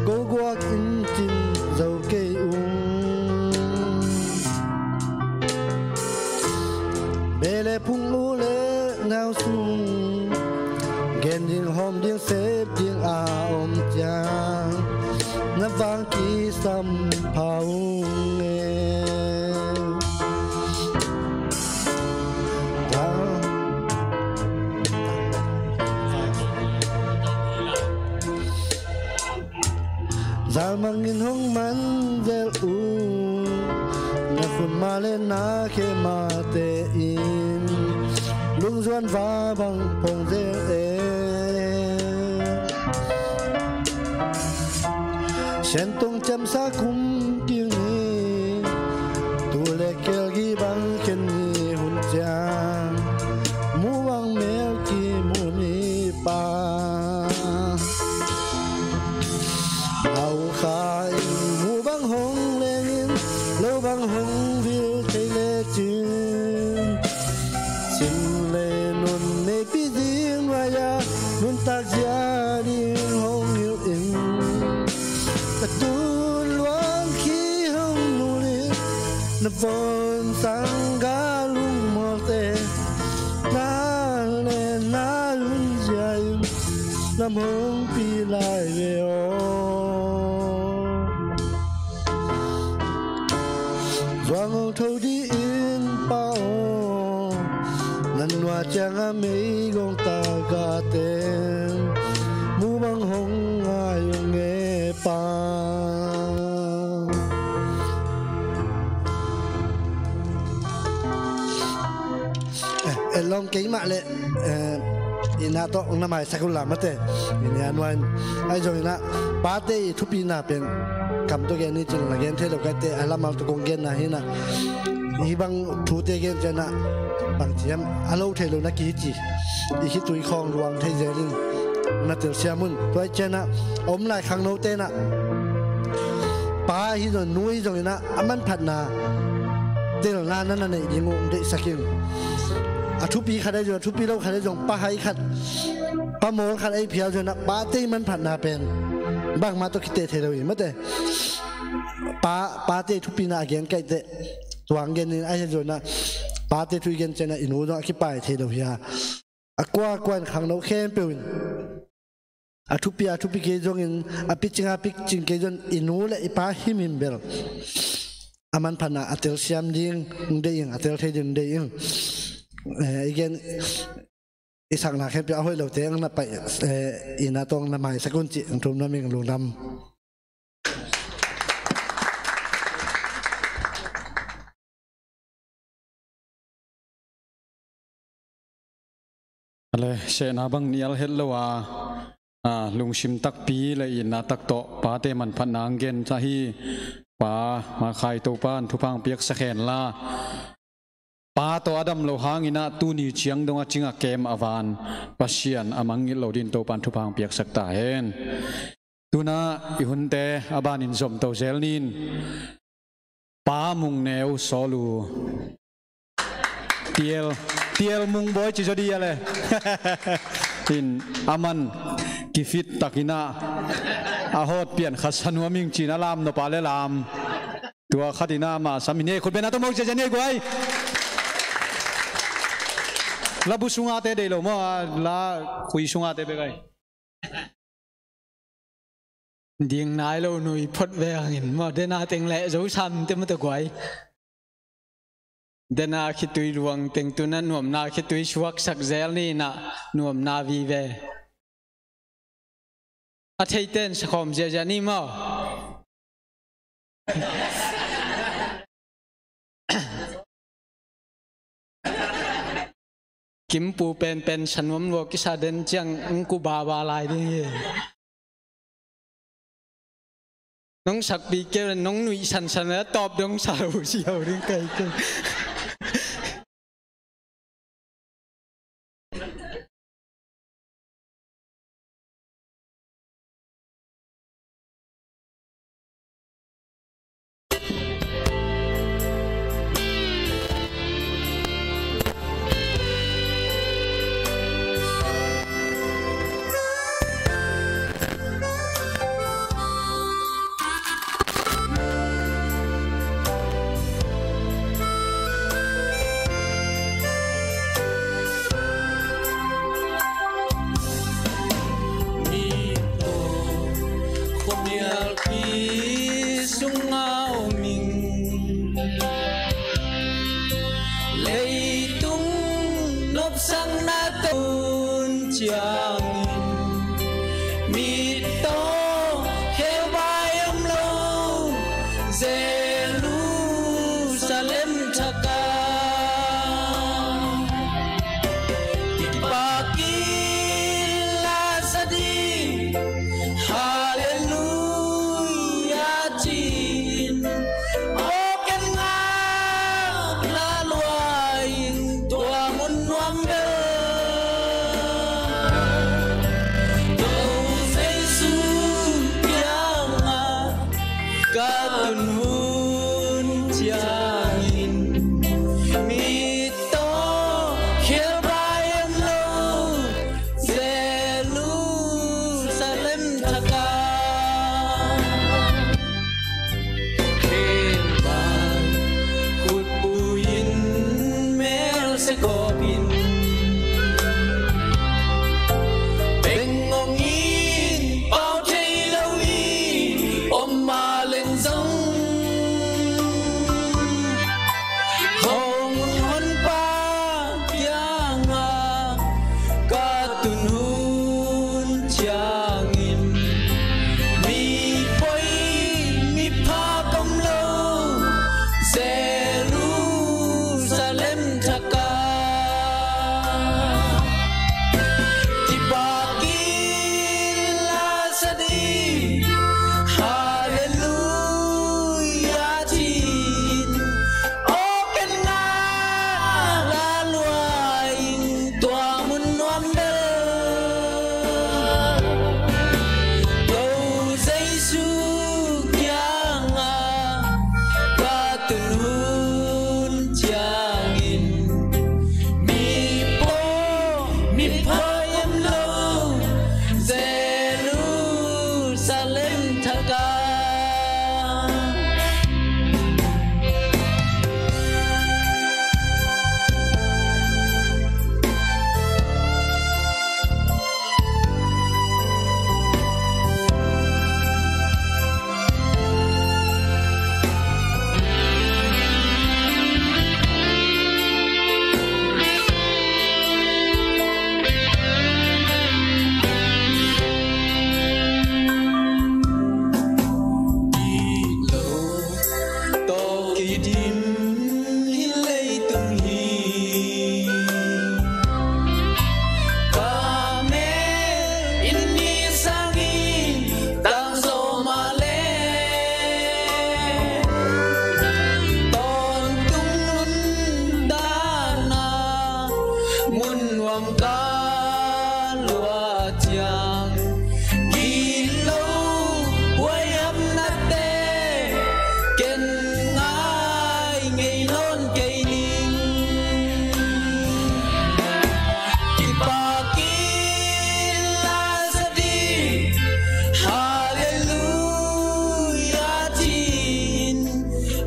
ko guak in cin zo kei ung. Beh le phung, u le nau sung, gen ding hawm ding sep ding a om ciang, vang kisam pha ung e. Zalmang in hong man zel ung, na khutma le na khe mate in lungzuan va bang phong zel e. Siantung ciamsa kum kil ni, tu le kelgi bang khen ni hun ciang, mu bang mel kimu ni pa. Au kha in mu bang hong leng in, lo bang hong vil thei le cin, cin le nun nei pi ding nuai a, nuntak zia ding hong hilh in. Ka tun luang khi hong nul in, na von sang ga lungmawlte, na le na lun zia in, lam hong pi lai ve aw. Zuang hong tho di in pa aw, nan nua ciang a meigong ta ga ten, mu bang hong ngai ung e pa. Eh, eh, long keimah le, eh, ina tawh na maisak un la mate. Ina nuan. Ai zong ina pate i thupina pen kam tawh gen ni cin la gen thei lo kaite a lamal tawh kong genna hi na. Hi bang thute gen ciana bang ciam a lo thei lo na kihi ci. I khitui khawng luang thei zel in na telsiam un. Tua i ciana a om lai khangnote na pa hi zong nu hi zong ina a manphatna telna na na neih ding uh deihsak in. A thupi khat ahi zong a thupi lo khat ahi zong pa hai khat pa mawl khat ahi phial zong ina pate i manphatna pen bangmah tawh kite thei lo hi mate. Pa pate thupina a gen kaihte tuang gen in ahi zong ina pate thu i gen ciana i nu zong a kipai thei lo hi a. A kua kua in khangno khempeuh in a thupi a thupi kei zongin a picing a picing kei zong i nu le i pa himhim bel a manphatna a telsiam ding deih in a tel thei ding deih in. Eh, i gen i sakna khempeuh a hoih lote ang na paih, eh, ina tawng na maisak un cih ang thum na ming lungdam. Ale, sehna bang nial het lo a, a, lungsim takpi le itna tak tawh pate manphatna ang gen ta hi. Pa Makhai Topa in thupha ang piaksak hen la. Pa tawh a dam lo hangin ah tuni ciang dong a cing a kem a van Pasian a mangngilh lo din Topa in thupha ang piaksak ta hen. Tuna i hunte a banin zomto zel nin. Pa Mung Neu Sawl uh. Tiel, Tiel Mung Bawi ci zaw di a le. In aman kifit takin ah a hawt pian khat sanuam ing cin a lam nop a le lam. Tua khat in ah mah sam in ei khut bena tawh mawk ziazia ni ei guai. La bu sungate dei lo maw, la khui sungate bek ai. Ding nai lo nui phot ve hangin maw, dena teng leh zo sam te maw ta guai. Dena khitui luang teng tuna nuamna khitui suaksak zel ni na nuamna vive. A theiten sakhawm ziazia ni maw. Kimpu penpen sanuam lua kisa den ciang ngku baba lai ding hi. Nong sakpi keu le nong nuih sansan le tawp dong sa lo si ho ding kai keu. sunga om ing. Leitung nopsakna tawh ciangin, mittaw khelbai om lo Jerusalem thak ah, kipak in la sa ding, Halleluia ci-in, awk en ngak la lua in, tua mun nuam bel Topa Jesu kiangah ka tun hun ciangin, mittaw khelbai om lo Jerusalem thak ah, khelbai khutpui in, melse kawp in, bengngong in, pau thei lo in om mah leng zong, hong Honpa kiangah ka tun hun ciangin, mi poi mi phak om lo Jerusalem thak ah, kipak in la sa ding, Halleluia ci-in, awk en ngak la lua in, tua mun nuam bel Topa Jesu kiangah ka tun hun ciangin, mi poi mi phak om lo Jerusalem thak ah. Tawh kidim hih leitung hi. Ka mel in ni sangin tang zaw mah leh, tawntung nuntakna mun nuam ka luah ciang, gilo huaihamnate ken ngai ngei nawn kei ning. Kipak in la sa ding, Halleluia ci-in,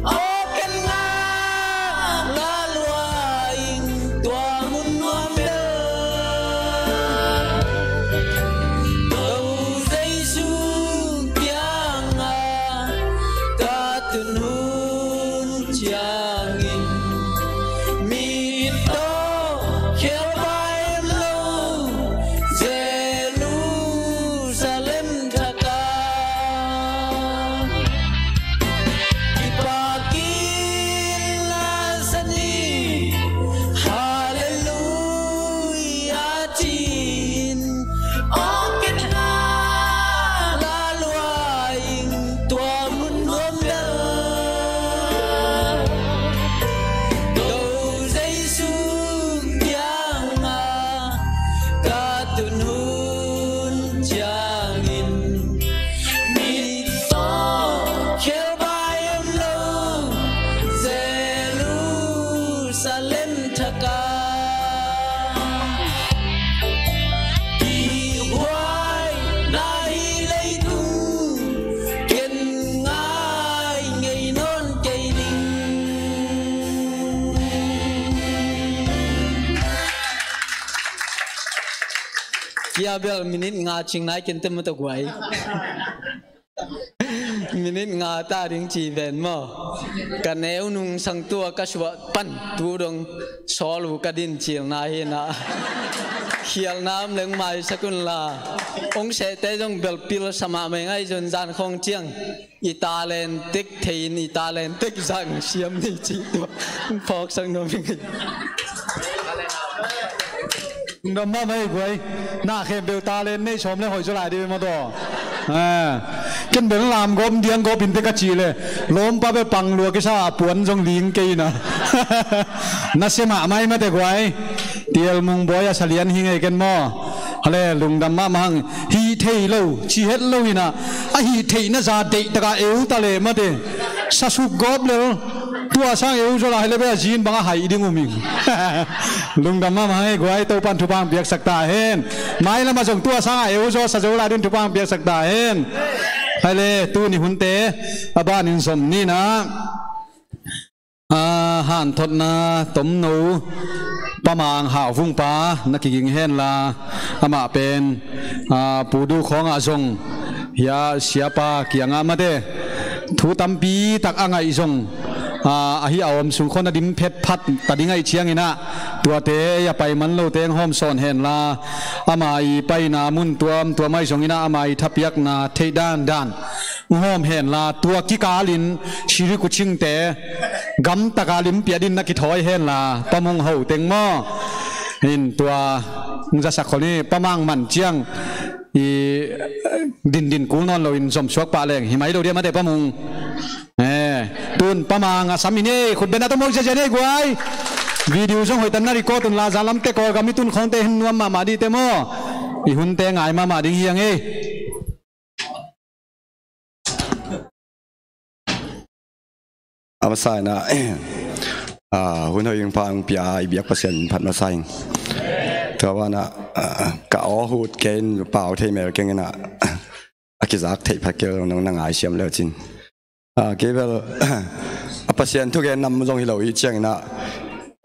awk en ngak la lua in, tua mun nuam bel Topa Jesu kiangah ka tun hun ciangin, mittaw khelbai om lo Jerusalem thak ah, kipak in la sa ding, Halleluia ci-in, awk en ngak la lua in, tua mun nuam bel Topa Jesu kiangah ka tun hun ciangin, mittaw khelbai om lo Jerusalem thak ah, kihhuai na hih leitung ken ngai ngei nawn kei ning. Kia bel minit nga cing nai ken te mata guai. Minute nga ta ding ci ven maw? Ka neu nungsang tua ka suah pan tu dong sawl uh ka din cilna hi na. Khialna om leng maisak un la. Ong sehte zong belpil sa mahmah ing, ahi zong zan khawng ciang i talent tek thei in i talent tek zang siam ni ci tua phawksak nuam ing. Lungdam mahmah ei guai. Na khempeuh talent nei sawm le hoih zaw lai dih maw taw. Ah. Ken bel lam gawp diang gawp in te ka cih le lawmpa bel pang lua kisa a puan zong ling kei na. Na sia mahmah ei mate guai. Tial mung bawi a sa lian hi ngei ken maw. Ale lungdam mahmah hang. Hih thei lo ci het lo hi na. A hih theihna za deih taka eu ta le mate. Sa suk gawp lel. Tua sang eu zaw la hi le bel a zin bang a haih ding um ing. Lungdam mahmah hang ei guai, Topan thupha hong piaksak ta hen. Mailam ah zong tua sang a eu zaw sa zo lai ding thupha hong piaksak ta hen. Hai le tuni hunte a banin zom ni na. A, hanthotna tomno Pa Mang Hau Vung pa na kiging hen la, amah pen, a, Pu Du khawngah zong hia siapa kiangah mate thu tampi tak a ngaih zong, a, ahi a om sung khawng a dim phetphat ta ding ahih ciangin ah tuate ei a pai man lote hong hawm sawn hen la, ama i paina mun tuamtuam ahi zongin ah ama i thapiakna theih dandan hong hawm hen la, tua kikalin siri kucingte gamtaka limpiah din na kithawi hen la, Pa Mung ho teng maw? In tua hong zasak khol ni, Pa Mang man ciang i dindin kul nawn loin zomsuak pah leng hi mai lo dia mate Pa Mung. Eh, tun Pa Mang a sam in ei, khut beng a tawh mawk ziazia ni ei guai. Video zong hoihtak na record un la, zalam te Kawlgam i tun khawngte hin nuam mahmah dih te maw? I hunte ngai mahmah ding hi ang ei. A masa in ah, ah, hun hoih hong pha hong pia i biak Pasian phat masa ing. Tua banah, ah, ka aw hut kei in pau thei mel keng in ah, a kizak theih pha kei lo nong na ngai siam leu cin. Ah, kei bel, a Pasian thugen nam zong hi lo i ciangin ah,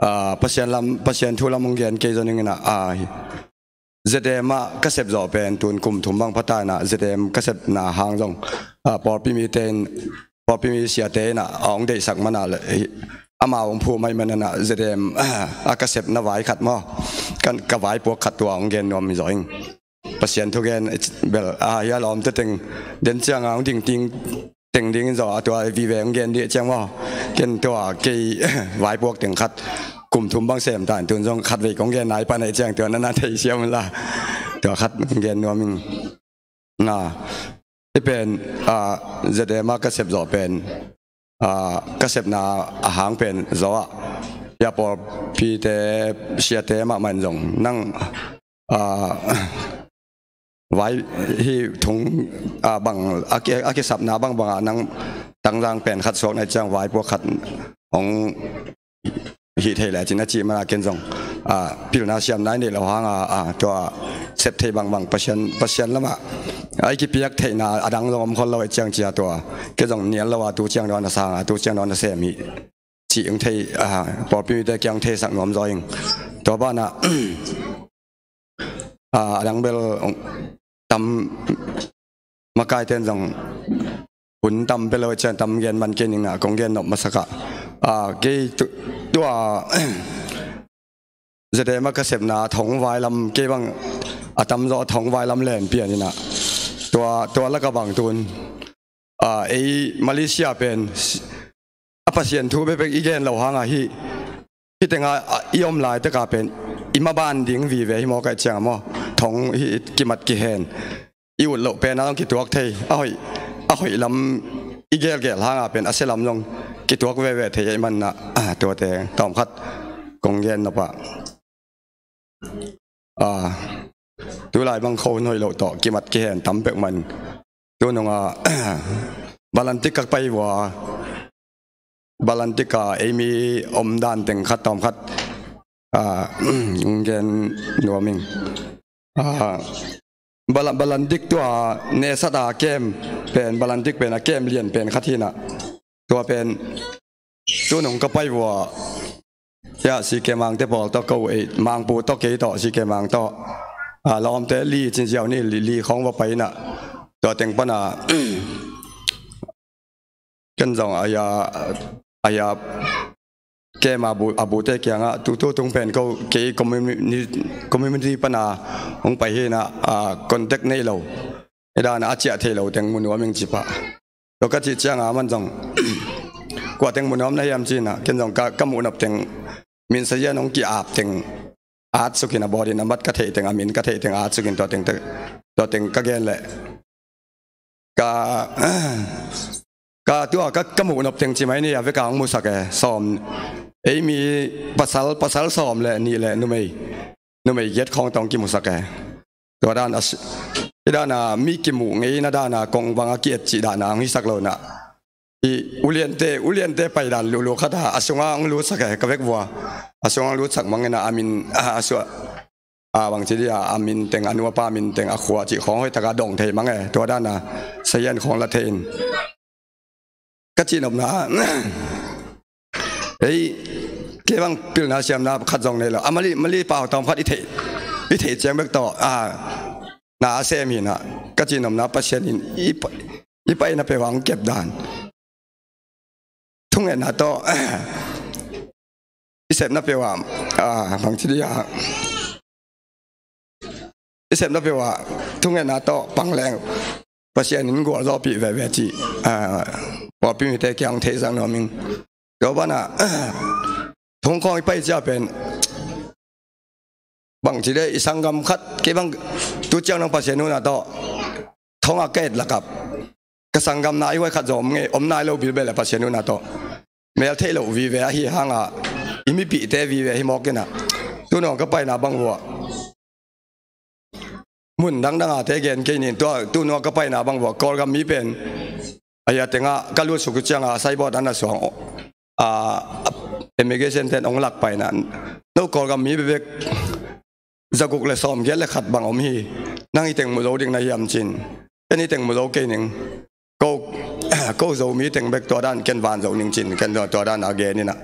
ah, Pasian lam, Pasian thu lam hong gen kei zong ing in ah, ah, Z M ah ka sep zawh pen tun kum thum bang pha ta in ah, Z M ka sepna hang zong, ah, pawlpi mite in, pawlpi mi siate in ah, a hong deihsak man ah le, hi, amau hong phu mai man in ah, Z M, ah, a ka sepna vai khat maw, kan, ka vaipuak khat tua hong gen nuam hi zaw ing. Pasian thugen bel, ah, hia lawmte teng den ciang a hong ding ting teng ding in zaw, a tua vive hong gen dih ciang maw. Ken tua kei vaipuak teng khat kum thum bang sem ta in tun zong khat vei kong gen nai pan ei ciang tua na na thei siam la. Tua khat hong gen nuam ing. Na, i pen, ah, Z M ah ka sep zawh pen, ah, ka sepna a hang pen zaw ah, hia pawlpite siate mahmah in zong nang, ah, vai hi thung, ah, bang, a ki, a kisapna bangbang ah nang tangzang pen khat suak na i ciang vaipuak khat hong hih thei le cin a cih man a ken zong, ah, pilna siamna i neih lo hang a, ah, tua sep thei bangbang Pasian, Pasian lam ah, ah, i kipiak theihna a dang zong om khol lo i ciang cia tua. Ken zong nial lo a tu ciang dawn a sang a, tu ciang dawn a sem hi. Cih hong thei, ah, pawlpi mite kiang theisak nuam zaw ing. Tua banah, ah, a dang bel tam makaite in zong hun tam pia lo i ciang tam gen man kei ning ah kong gen nop masak ah. Ah, kei tu, tua Z M ah ka sepna thong vai lam kei bang a tam zaw a thong vai lam len pian in ah. Tua, tua lak ah bang tun, ah, ei Malaysia pen a Pasian thu bekbek i gen lo hang a hi. Hi teng a, a, i om lai tek a pen i maban ding vive hi maw ka i ciang a maw. Thong hi kimat kihen. I ut loh pen a zong kituak thei. A hoih, a hoih lam i gelgel hang a pen a sia lam zong kituak veve thei ahih man in ah, ah, tuate tawm khat kong gen nop ah. Ah, tulai bang kho hun hoih loh tawh kimat kihen tam pek man. Tu nung ah, Balantik ka pai vua. Balantik ah ei mi om dan teng khat tawm khat, ah, hong gen nuam ing. Ah, Bala-, Balantik tua nesat a kem pen, Balantik pen a kem lian pen khat hi in ah. Tua pen tu nung ka pai vua. Hia C K Mangte pawl tawh ko ei, Mangpu tawh kei tawh, C K Mang tawh. Ah, lawmte li cin ziau ni, li, li khawng va pai in ah. Tua teng pan ah, Ken zong a ya, a ya kem a bu, a bute kiangah tutu tung pen ko kei community, community pana hong pai hi na, ah, contact nei lo. Ida na a ciah thei lo teng mu nuam ing ci pah. Tua ka cih cianga man zong kua teng mu nuam na hiam ci na, ken zong ka, ka muh nop teng Min Sa Yan hong ki-ap teng at sukin a bawlin a mat ka theih teng, a min ka theih teng at sukin tua teng, tua teng ka gen leh ka, ka tua ka, ka muh nop teng ci mai ni a veka hong musak e. Sawm, ei mi pasal, pasal sawm le nih le numei, numei giat khawng tawh hong kimusak e. Tua dan a si-, i dan a mi kimuh ngeina dan a kong bang a ki-et cih dan a hong hisak lo na. I uliante, uliante pai dan lulu khat a, a sunga hong lutsak e, ka vek vua. A sunga hong lutsak mangin a, a min, a, a sua, a bang ci dia, a min teng, a nuapa min teng, a khua cih khawng hoih taka dong thei mang e. Tua dan a Sa Yan khawng la thei in. Ka cih nopna, ei, kei bang pilna siamna khat zong nei lo. A Mali, Mali pau tawm khat i theih, i theih ciang bek tawh, a, na a sem hi na. Ka cih nopna Pasian in i pa, i paina peuh a hong kep dan, thungetna tawh i sepna peuh a, a, bang ci dia, i sepna peuh a thungetna tawh pang leng Pasian in gualzawhpih veve cih, a, pawlpi mite kiang hong theihsak nuam ing. Tua banah thong khawng i pai cia pen bang ci dia, i sanggam khat, kei bang tu ciang nang Pasian nuna tawh thong a ka et lakap ka sanggam na i huai khat zong om nge, om nai lo bilbel a Pasian nuna tawh mel theih loh vive ahi hanga i mipihte vive hi mawk ina. Tunawng ka paina bang vua mun dangdang a te gen kei nin, tua tunawng ka paina bang vua Kawlgam mi pen a hia tengah ka lutsuk cianga saibawt an a suang, a, immigration ten ong lak paina, no Kawlgam mi bebek zaguk le sawm giat le khat bang om hi. Nang i teng mu zo ding na hiam cin, ken i teng mu zo kei ning. Ko, ko Zomi teng bek tua dan ken van zo ning cin, ken tua, tua dan a gen ina.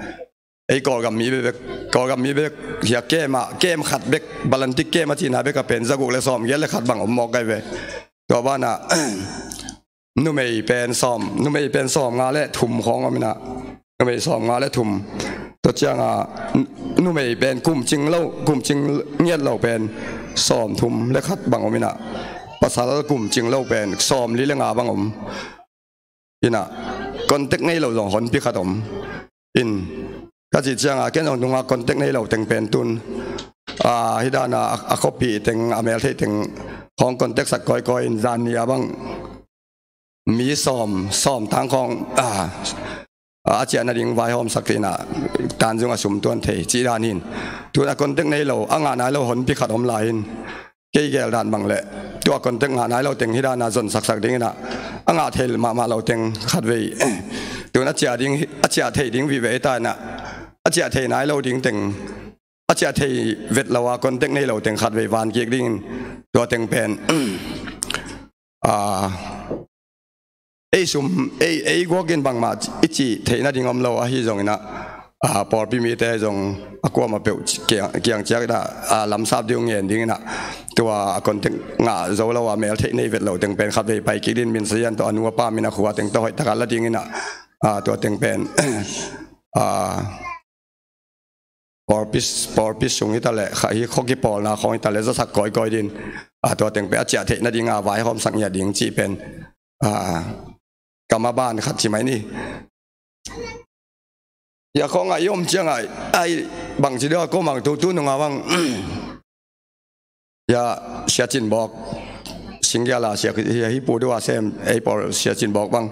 Ei Kawlgam mi bebek, Kawlgam mi bebek hia kem a, kem khat bek, balantik kem a cina bek a pen zaguk le sawm giat le khat bang om mawk kai ve. Tua bana numei pen sawm, numei pen sawm nga le thum khawng om ina. Numei sawm nga le thum. Tua cianga nu-, numei pen kum cing lo, kum cing ngiat lo pen sawm thum le khat bang om ina. Pasal kum cing lo pen sawm li le nga bang om ina. Contact nei lo zong honpi khat om in. Ka cih cianga ken zong nunga contact nei lo teng pen tun, a, hi dana a, a khuapi teng, a mel theih teng khawng contact sak kawikawi in, zan ni a bang mi sawm, sawm tang khawng, a, a ciah nading vaihawm sak ina, tanzung a sum tuan thei cih dan hin. Tun a contact nei lo, a ngah nai lo honpi khat om lai in. Kei gel dan bang le tua contact ngah nai lo teng hi dana zon saksak ding ina, a ngah thei mahmah lo teng khatvei tun a ciah ding, a ciah thei ding vive hi ta ina, a ciah thei nai lo ding teng, a ciah thei vet lo a contact nei lo teng khatvei van kik dingin tua teng pen, a, ei sum, ei, ei guakin bangmah i cih theih nading om lo ahi zong ina, a, pawlpi mite zong a kuamah peuh kiang, kiang ciak ina, a, lamsap ding ngen ding ina, tua a contact ngah zo lo a mel theih nei vet lo teng pen khatvei pai kik dingin Min Sa Yan tawh a nu a pa min a khua teng tawh hoih taka la ding ina, a, tua teng pen, a, pawlpi, pawlpi sung hi ta leh, kha hi khuakipawlna khawng hi ta leh zasak kawikawi din, a, tua teng pen a ciah theih nadinga vaihawm sak ngiat ding cih pen, a, kama ban khat ci mai ni. Hia khawngah i om ciangah, ai, bang ci deuh a ko mang tu, tu nunga bang. Hia, Sia Cin Bawk, Singgiala, Sia, hia hi pu deuh a sem, ei pawl Sia Cin Bawk bang.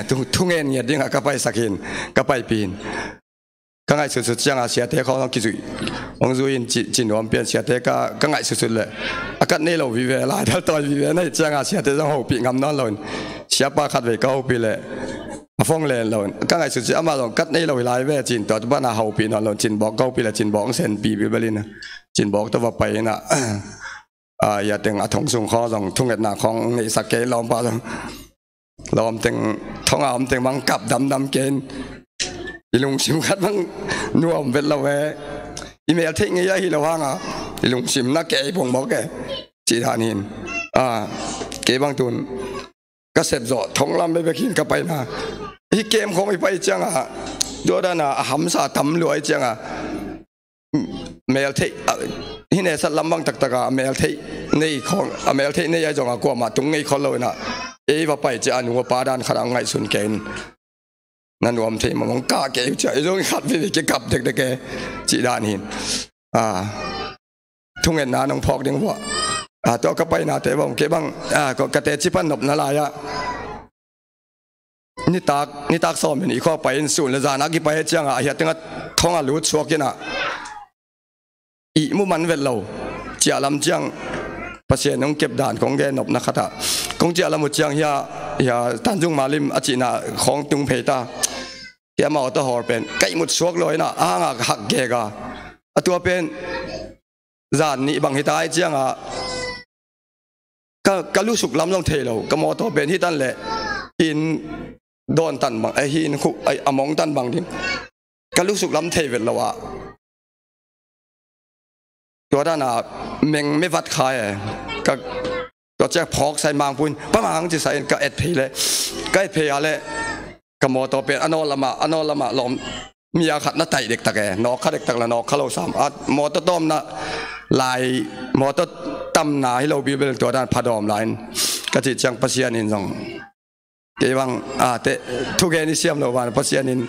Thu, thungen ngiat dingah ka paisak hin, ka paipih hin. Ka ngaihsutsut ciangah siate khawng hong kizui, hong zui in ci, ci nuam pian siate ka, ka ngaihsutsut leh a kat nei lo vive, laidal tawi vive na hih ciangah siate zong hopih ngam nawn loin, siapa khatvei ka hopih leh a phone len loin, ka ngaihsutsut amah zong kat nei lo hi lai ve cin, tua tu pana hopih nawn loin, Cin Bawk ka hopih leh Cin Bawk hong senpi bilbel ina, Cin Bawk tawh va pai ina, a, hia teng a thong sung khawng zong thungetna khawng hong neihsak kei, lawmpa zong lawm teng, thonga om teng bang kap damdam kei in, i lungsim khat bang nuam vet lo ve. I mel theih ngei ahi lo hanga i lungsim na kei pong mawk e. Cih dan hin, a, kei bang tun ka sep zawh thong lam bekbek hin ka paina. Hih kem khawng i pai ciangah, tua dana a hamsa tam lua i ciangah, mel theih, a, hih nesat lam bang taktak a, a mel theih nei khawng, a mel theih nei a zong a kuamah tung ngei khol lo inah, ei va pai ciah a nu a pa dan khat a ngaihsun kei in, na nuam thei mah mong kah kei uh ciah, ei zong khat vei kikap dekdek e, cih dan hin. A, thungetna nong phawk ding vua. A, tua ka painate bang, kei bang, a, ka, ka teci pan nopna lai-ah nitak, nitak sawmin i khua pai in sun le zan a kipai ciangah, a hiat tengah thong a lut suak inah, ihmu man vet lo. Ciah lam ciang Pasian hong kep dan kong gen nopna khatah, kong ciah lam uh ciang hia, hia Tanzung Malim a cihna khawng tung phei ta. Hia mawtaw hawr pen ka ihmut suak lo inah, a hangah ka hak gek a. A tua pen zan nih bang hita i ciangah ka, ka lusuk lam zong thei lo, ka mawtaw pen hi tan le in dawn tan bang, a hin khu, a, a mong tan bang ding. Ka lusuk lam thei vet lo ah, tua dana meng me vat khai e. Ka, tua ciah phawk sai mangpuin, pa mang ci sai in ka et phei le, ka et phei a le, ka mawtaw pen a nawl lamah, a nawl lamah lawm mi a khat na taih dektak e, nawk kha dektak la nawk kha lo sam. A, mawtaw tawmna lai, mawtaw tamna hi lo bilbel, tua dan phadawm lai in ka cih ciang Pasian in zong kei bang, a, te, thugen i siam lo van Pasian in,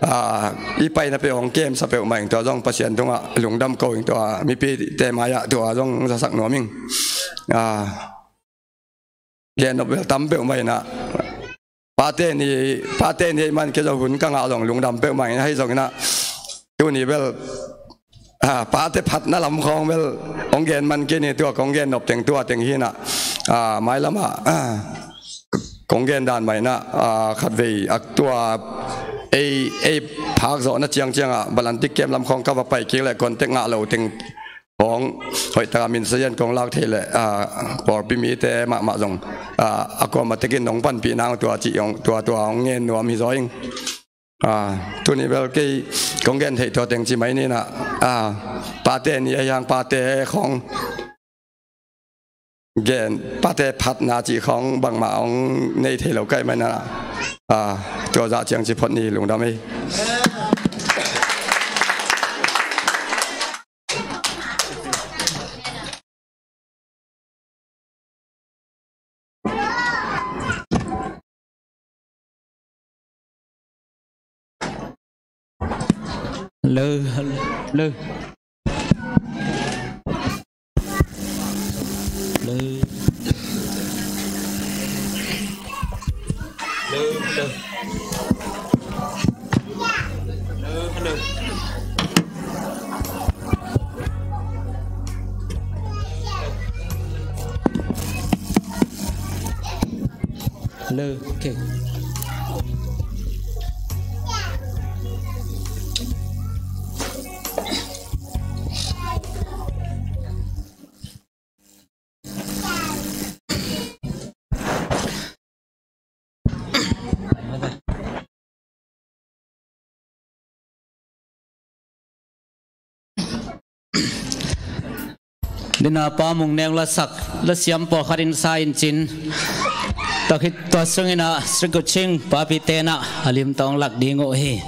a, i paina peuh hong kemsa peuhmah ing, tua zong Pasian tungah lungdam ko ing, tua mipite mai-ah tua zong zasak nuam ing. A, gen nop bel tam peuhmah inah, pate ni, pate ni man kei zong hun ka ngah zong lungdam peuhmah inah, ahi zong inah tuni bel, a, pate phatna lam khawng bel hong gen man kei ni, tua kong gen nop teng tua teng hi inah, a, mailamah, a, kong gen dan mah inah, a, khatvei a tua ei, ei phak zawhna ciangciangah Balantik kem lam khawng ka va pai kik le contact ngah lo teng khawng hoih taka min sazian kong lak thei le, a, pawlpi mite mahmah zong, a, a kuamah tekin nong panpih nang tua cih hong, tua, tua hong ngen nuam hi zaw ing. A, tuni bel kei kong gen theih tua teng ci mai ni inah, a, pate ni ahi hang pate khawng gen, pate phatna cih khawng bangmah hong nei thei lo ka hih manin ah, a, tua zah ciang ci phot ni, lungdam ei. Hello, hello. Hello. Hello, hello. Hello, hello. Hello, okay. Dina Pa Mung Neu lasak, lasiam pawlkhat in sa in cin. Tua khit tua sungin ah Sri Kuching papite in ah a lim tawng lak ding uh hi.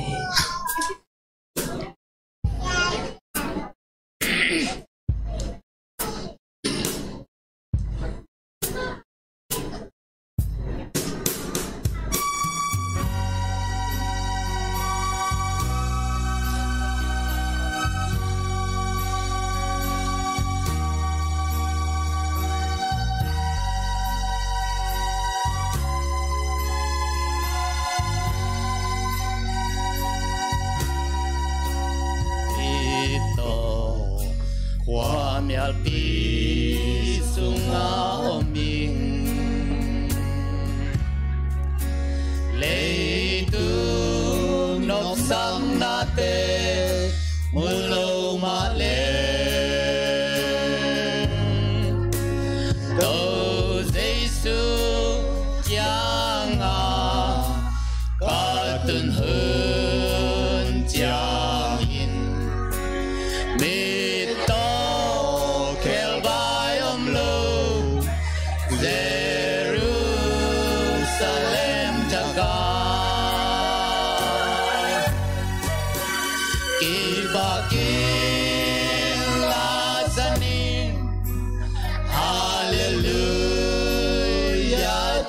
Khua mialpi sungah om ing. Leitung nopsaknate mu lo mah leng, Topa Jesu kiangah ka tun hun ciangin, mittaw khel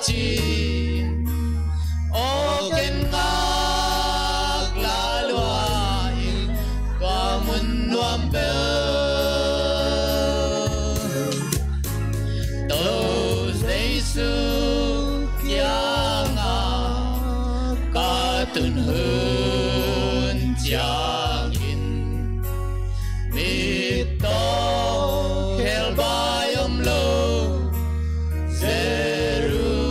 Cin, aw ken ngak la lua in, tua mun nuam bel Topa Jesu kiangah ka tun hun ciangin, mittaw khelbai om lo Jerusalem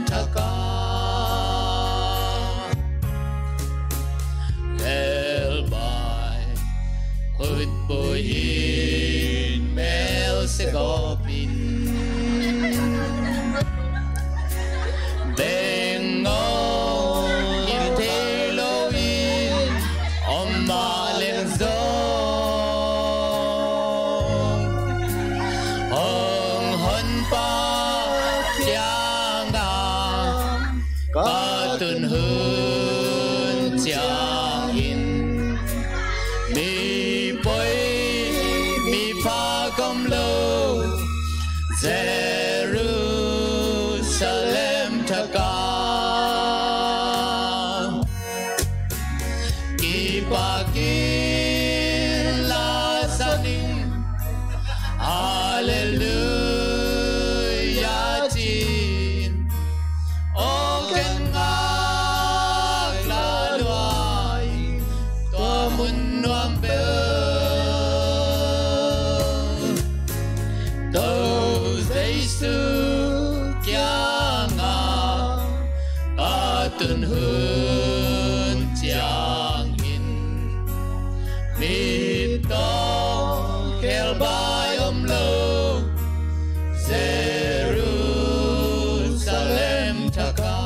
thakah, khelbai khutpui in, mel segawp in, bengngol in, thei lo in om mah leng zong, hong Honpa kiangah ka tun hun ciangin, mi poi mi pha om lo Jerusalem thakah, kipak in la sa ning, Halleluia ci-in, aw ken ngak la lua in, tua mun nuam bel Topa Jesu kiangah ka tun hun ciangin, mittaw khelbai om lo Jerusalem thakah,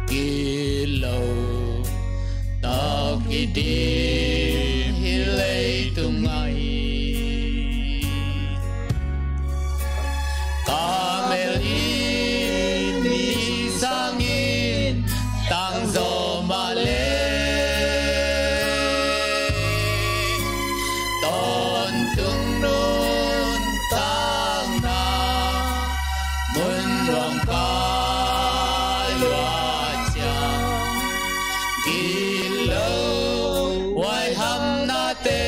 gilo tawh kidim hih leitung ah hi. Kamel in mi sangin tangzaw mah leh, tawntung nuntakna mun nuam kai lua ciang, gilo huaihamnate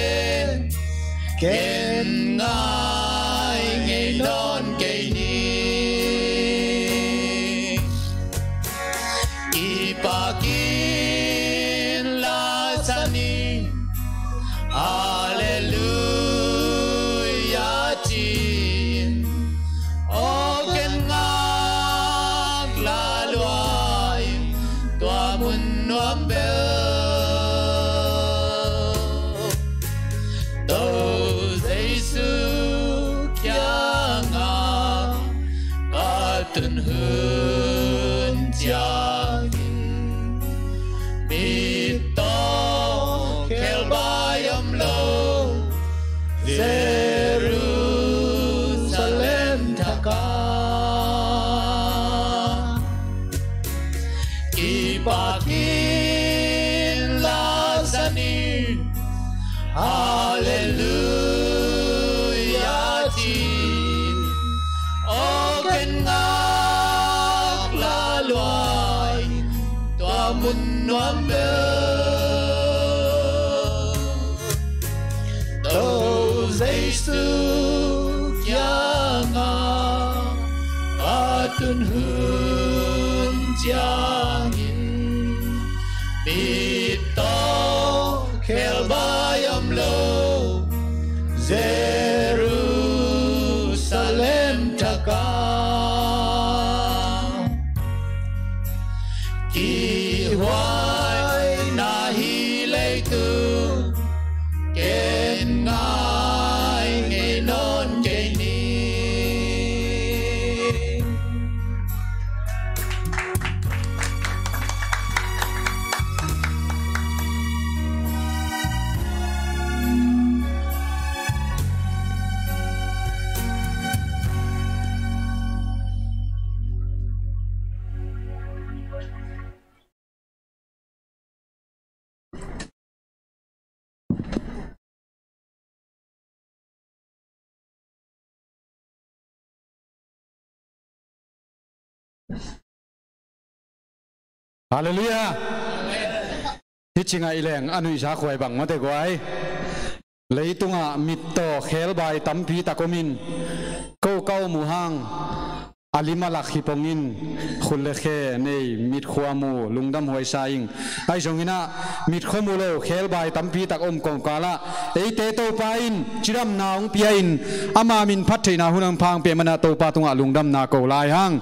ken ngai ngei nawn kei ni. Kipak in la sa ning, Halleluia ci-in, aw ken ngak la lua in, tua mun nuam bel Topa Jesu kiangah ka tun hun ciangin, mittaw khelbai om lo Jerusalem thakah, kipak in la sa ning, Halleluia ci-in, aw ken ngak la lua in, tua mun nuam bel Topa Jesu kiangah ka tun hun ciangin, mittaw khelbai om lo Jerusalem thakah, kihhuaina hih leitung ken ngai ngei nawn kei ni. Halleluiah. Hih ci ngaih leng a nuihza khuai bang mate guai. Leitungah mit tawh khebai tampi tak om in, ko ka om uh hang a lim a lak hi pong in, khut le khe nei, mit khua mu, lungdam huaisa ing. Ahi zongin ah mit khua mu lo khebai tampi tak om kongkal ah eite Topa in cidamna hong pia in, ama min phat theihna hun hong pia man ah Topa tungah lungdamna ko lai hang.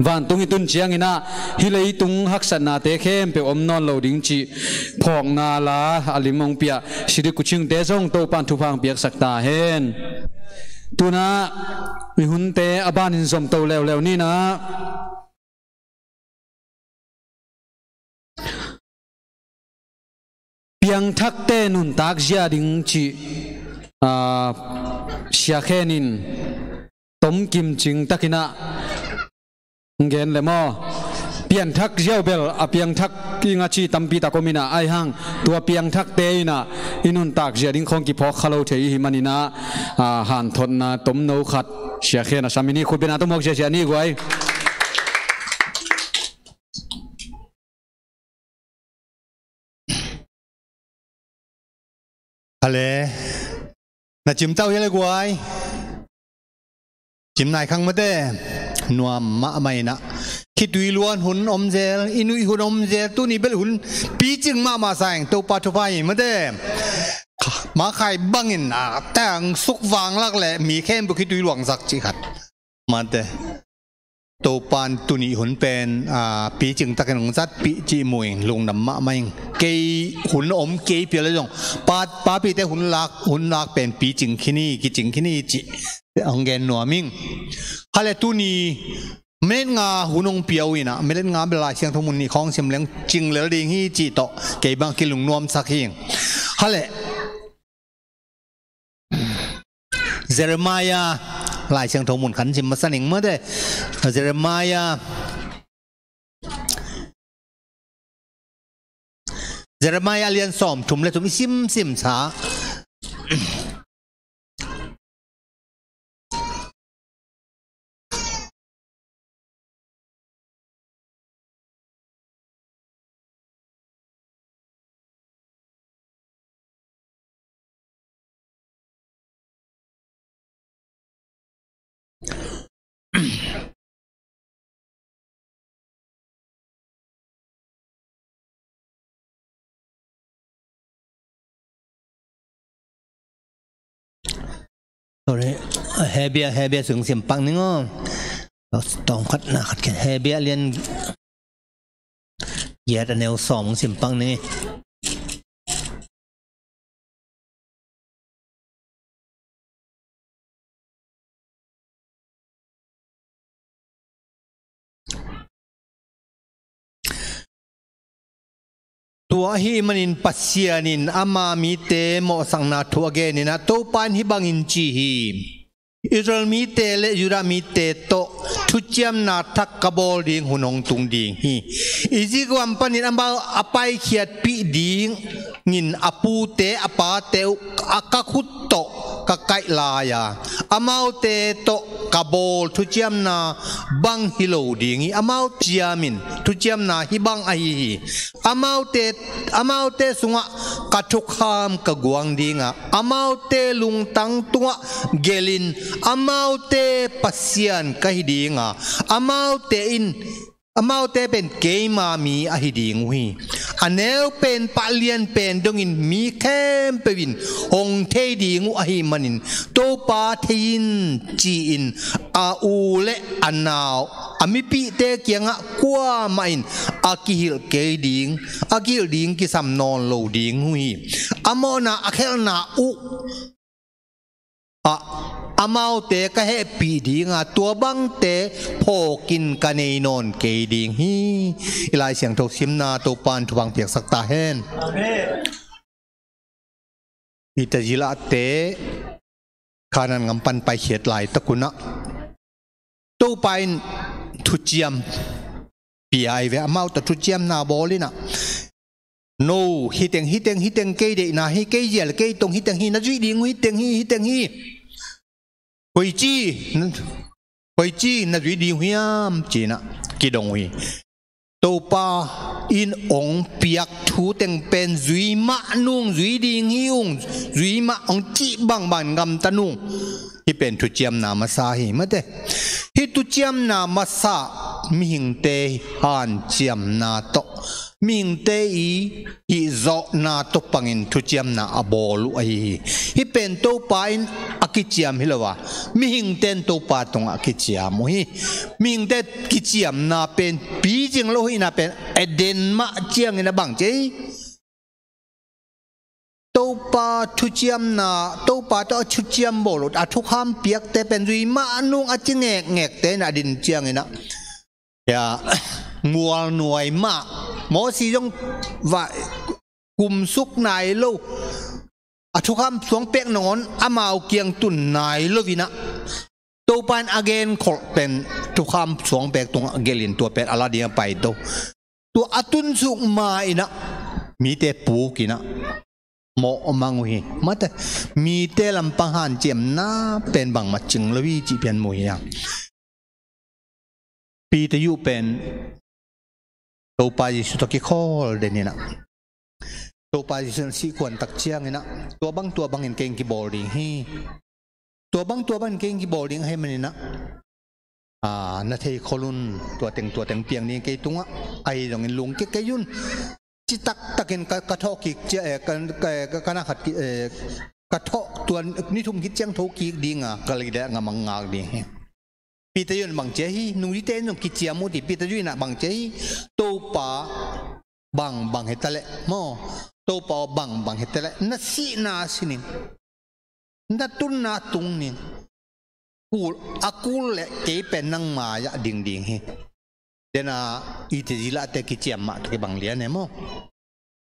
Vantung i tun ciangin ah hih leitung haksatnate khempeuh om nawn lo ding cih phawkna la a lim hong pia Sidik Kucingte zong Topa in thupha hong piaksak ta hen. Tu-in ah i hunte a banin zom to leuleu ni in ah, piangthakte nuntak zia ding cih, aa, Sia Khen in tomkim cing takin ah gen le maw? Piangthak ziau bel a piangthak ing a ci tampi tak om in ah, ahi hang tua piangthakte in ah i nuntak zia ding khawng kiphawk kha lo thei i hih manin ah, aa, hanthotna tomno khat Sia Khen a sam in, i khut bengna tawh muak ziazia ni guai. Hale. Na cim tau hia le guai. Cim nai khang mate. Nuam mahmah in ah, khitui luan hun om zel, i nuih hun om zel, tuni bel hun picing mahmah sa ing, Topa thupha hi mate. Makhai bangin a tang suk vanglak le mi khempeuh khitui luangsak cih khat. Mate. Topa in tuni hun pen, aa, picing takin hong zatpih cih mu ing, lungdam mahmah ing. Kei hun om kei pia le zong, pa, papite hun lak, hun lak pen picing khin hi, kicing khin hi cih hong gen nuam ing. Hale, tuni minute nga hun hong pia uh in ah, minute nga bel Lai Siangtho mun nih khawng sim leng cing lel ding hi cih tawh kei bang kilungnuamsak hi ing. Hale. Jeremiah, Lai Siangtho mun khat sim masa ning mate. Jeremiah, Jeremiah a lian sawmthum le thum i simsim sa. Sorry. Hebrew, Hebrew sung sim pak ning aw. Tawm khat na khat khen. Hebrew lian giat a neu sawm sim pak ning. Tua ahih manin Pasian in ama mite mawhsakna thu a gen in ah, Topa in hih bangin ci hi. Israel mite le Judah mite tawh thuciamna thak ka bawl ding hun hong tung ding hi. Egypt gam panin amau a paikhiatpih dingin a pute a pate uh a ka khut tawh ka kaih lai a, amaute tawh ka bawl thuciamna bang hi lo ding hi. Amau ciamin thuciamna hih bang ahi hi. Amaute, amaute sungah ka thukham ka guang ding a, amaute lungtang tungah gelhin amaute Pasian ka hi ding a, amaute in, amaute pen keima mi ahi ding uh hi. A neu pen pah lian pen dongin mi khempeuh in hong thei ding uh ahih manin, Topa thei in ci-in a u le a nau, a mipihte kiangah kuamah in a kihilh kei ding, a kihilh ding kisam nawn lo ding uh hi. A mawhna a khelhna uh ah amaute ka hehpih ding a, tua bangte phawkin ka nei nawn kei ding hi. I Lai Siangtho simna Topa in thupha piaksak ta hen. Amen. Israel-te Kanaan gam pan paikhiat laitak un ah Topa in thuciam pia hi ve, amau tawh thuciamna bawl in ah, no, hih teng, hih teng, hih teng kei deihna hi, kei zia le kei tong, hih teng hi, na zuih ding uh, hih teng hi, hih teng hi. Koici, koici na zuih ding uh hiam ci-in ah kidong uh hi. Topa in ong piak thu teng pen zui mah nung, zui ding hi ung, zui mah ong cih bangbang gamta nung. Hih pen thuciamna masa hi mate. Hih thuciamna masa mihingte hanciamna tawh, mihingte i hih zawhna tawh pangin thuciamna a bawl uh ahi hi. Hih pen Topa in a kiciam hi lo a, mihingte in Topa tungah a kiciam uh hi. Mihingte kiciamna pen picing lo hihna pen a den mah ciangin a bang ci hi. Topa thuciamna, Topa tawh a thuciam bawl uh, a thukham piakte pen zui mah nung a ci ngekngekte in a din ciangin a, ya, mualnuai mah, Mosi zong va kumsuk nai lo, a thukham suang pek nangawn amau kiang tun nai lo in a, Topa in a genkholh pen thukham suang pek tungah gelhin tua pen a la ding a pai to. Tua a tunsuk ma in a, mite puk in a, mawh mang uh hi mate. Mite lampang hanciamna pen bangmah cing lo hi cih pian mu hi hang. Peter yu pen Topa Jesu tawh kikhawl den in a, Topa Jesu in a sih kuan tak ciangin a, tua bang tua bangin kei in kibawl ding hi. Tua bang tua bangin kei in kibawl ding ahih manin a, a, na thei khol un, tua teng tua teng piang ding kei tungah, ahi zongin lungkia kei un. Ci taktakin ka, ka thawh kik cia, eh, ka, ka, ka, ka na khat ki, eh, ka thawh tua ni thum khit ciang tho kik ding a, ka lei deh ngam a ngak ding hi. Peter yu in bang ci hi, nungzuite in zong kiciam uh hi, Peter yu in a bang ci hi, Topa bangbang hi ta leh maw, Topa bangbang hi ta leh, na sihna si ning, na tunna tung ning, kul, a kul leh kei pen nang mai-ah ding ding hi. Dena Israel-te kiciam mah tawh kibang lian e maw.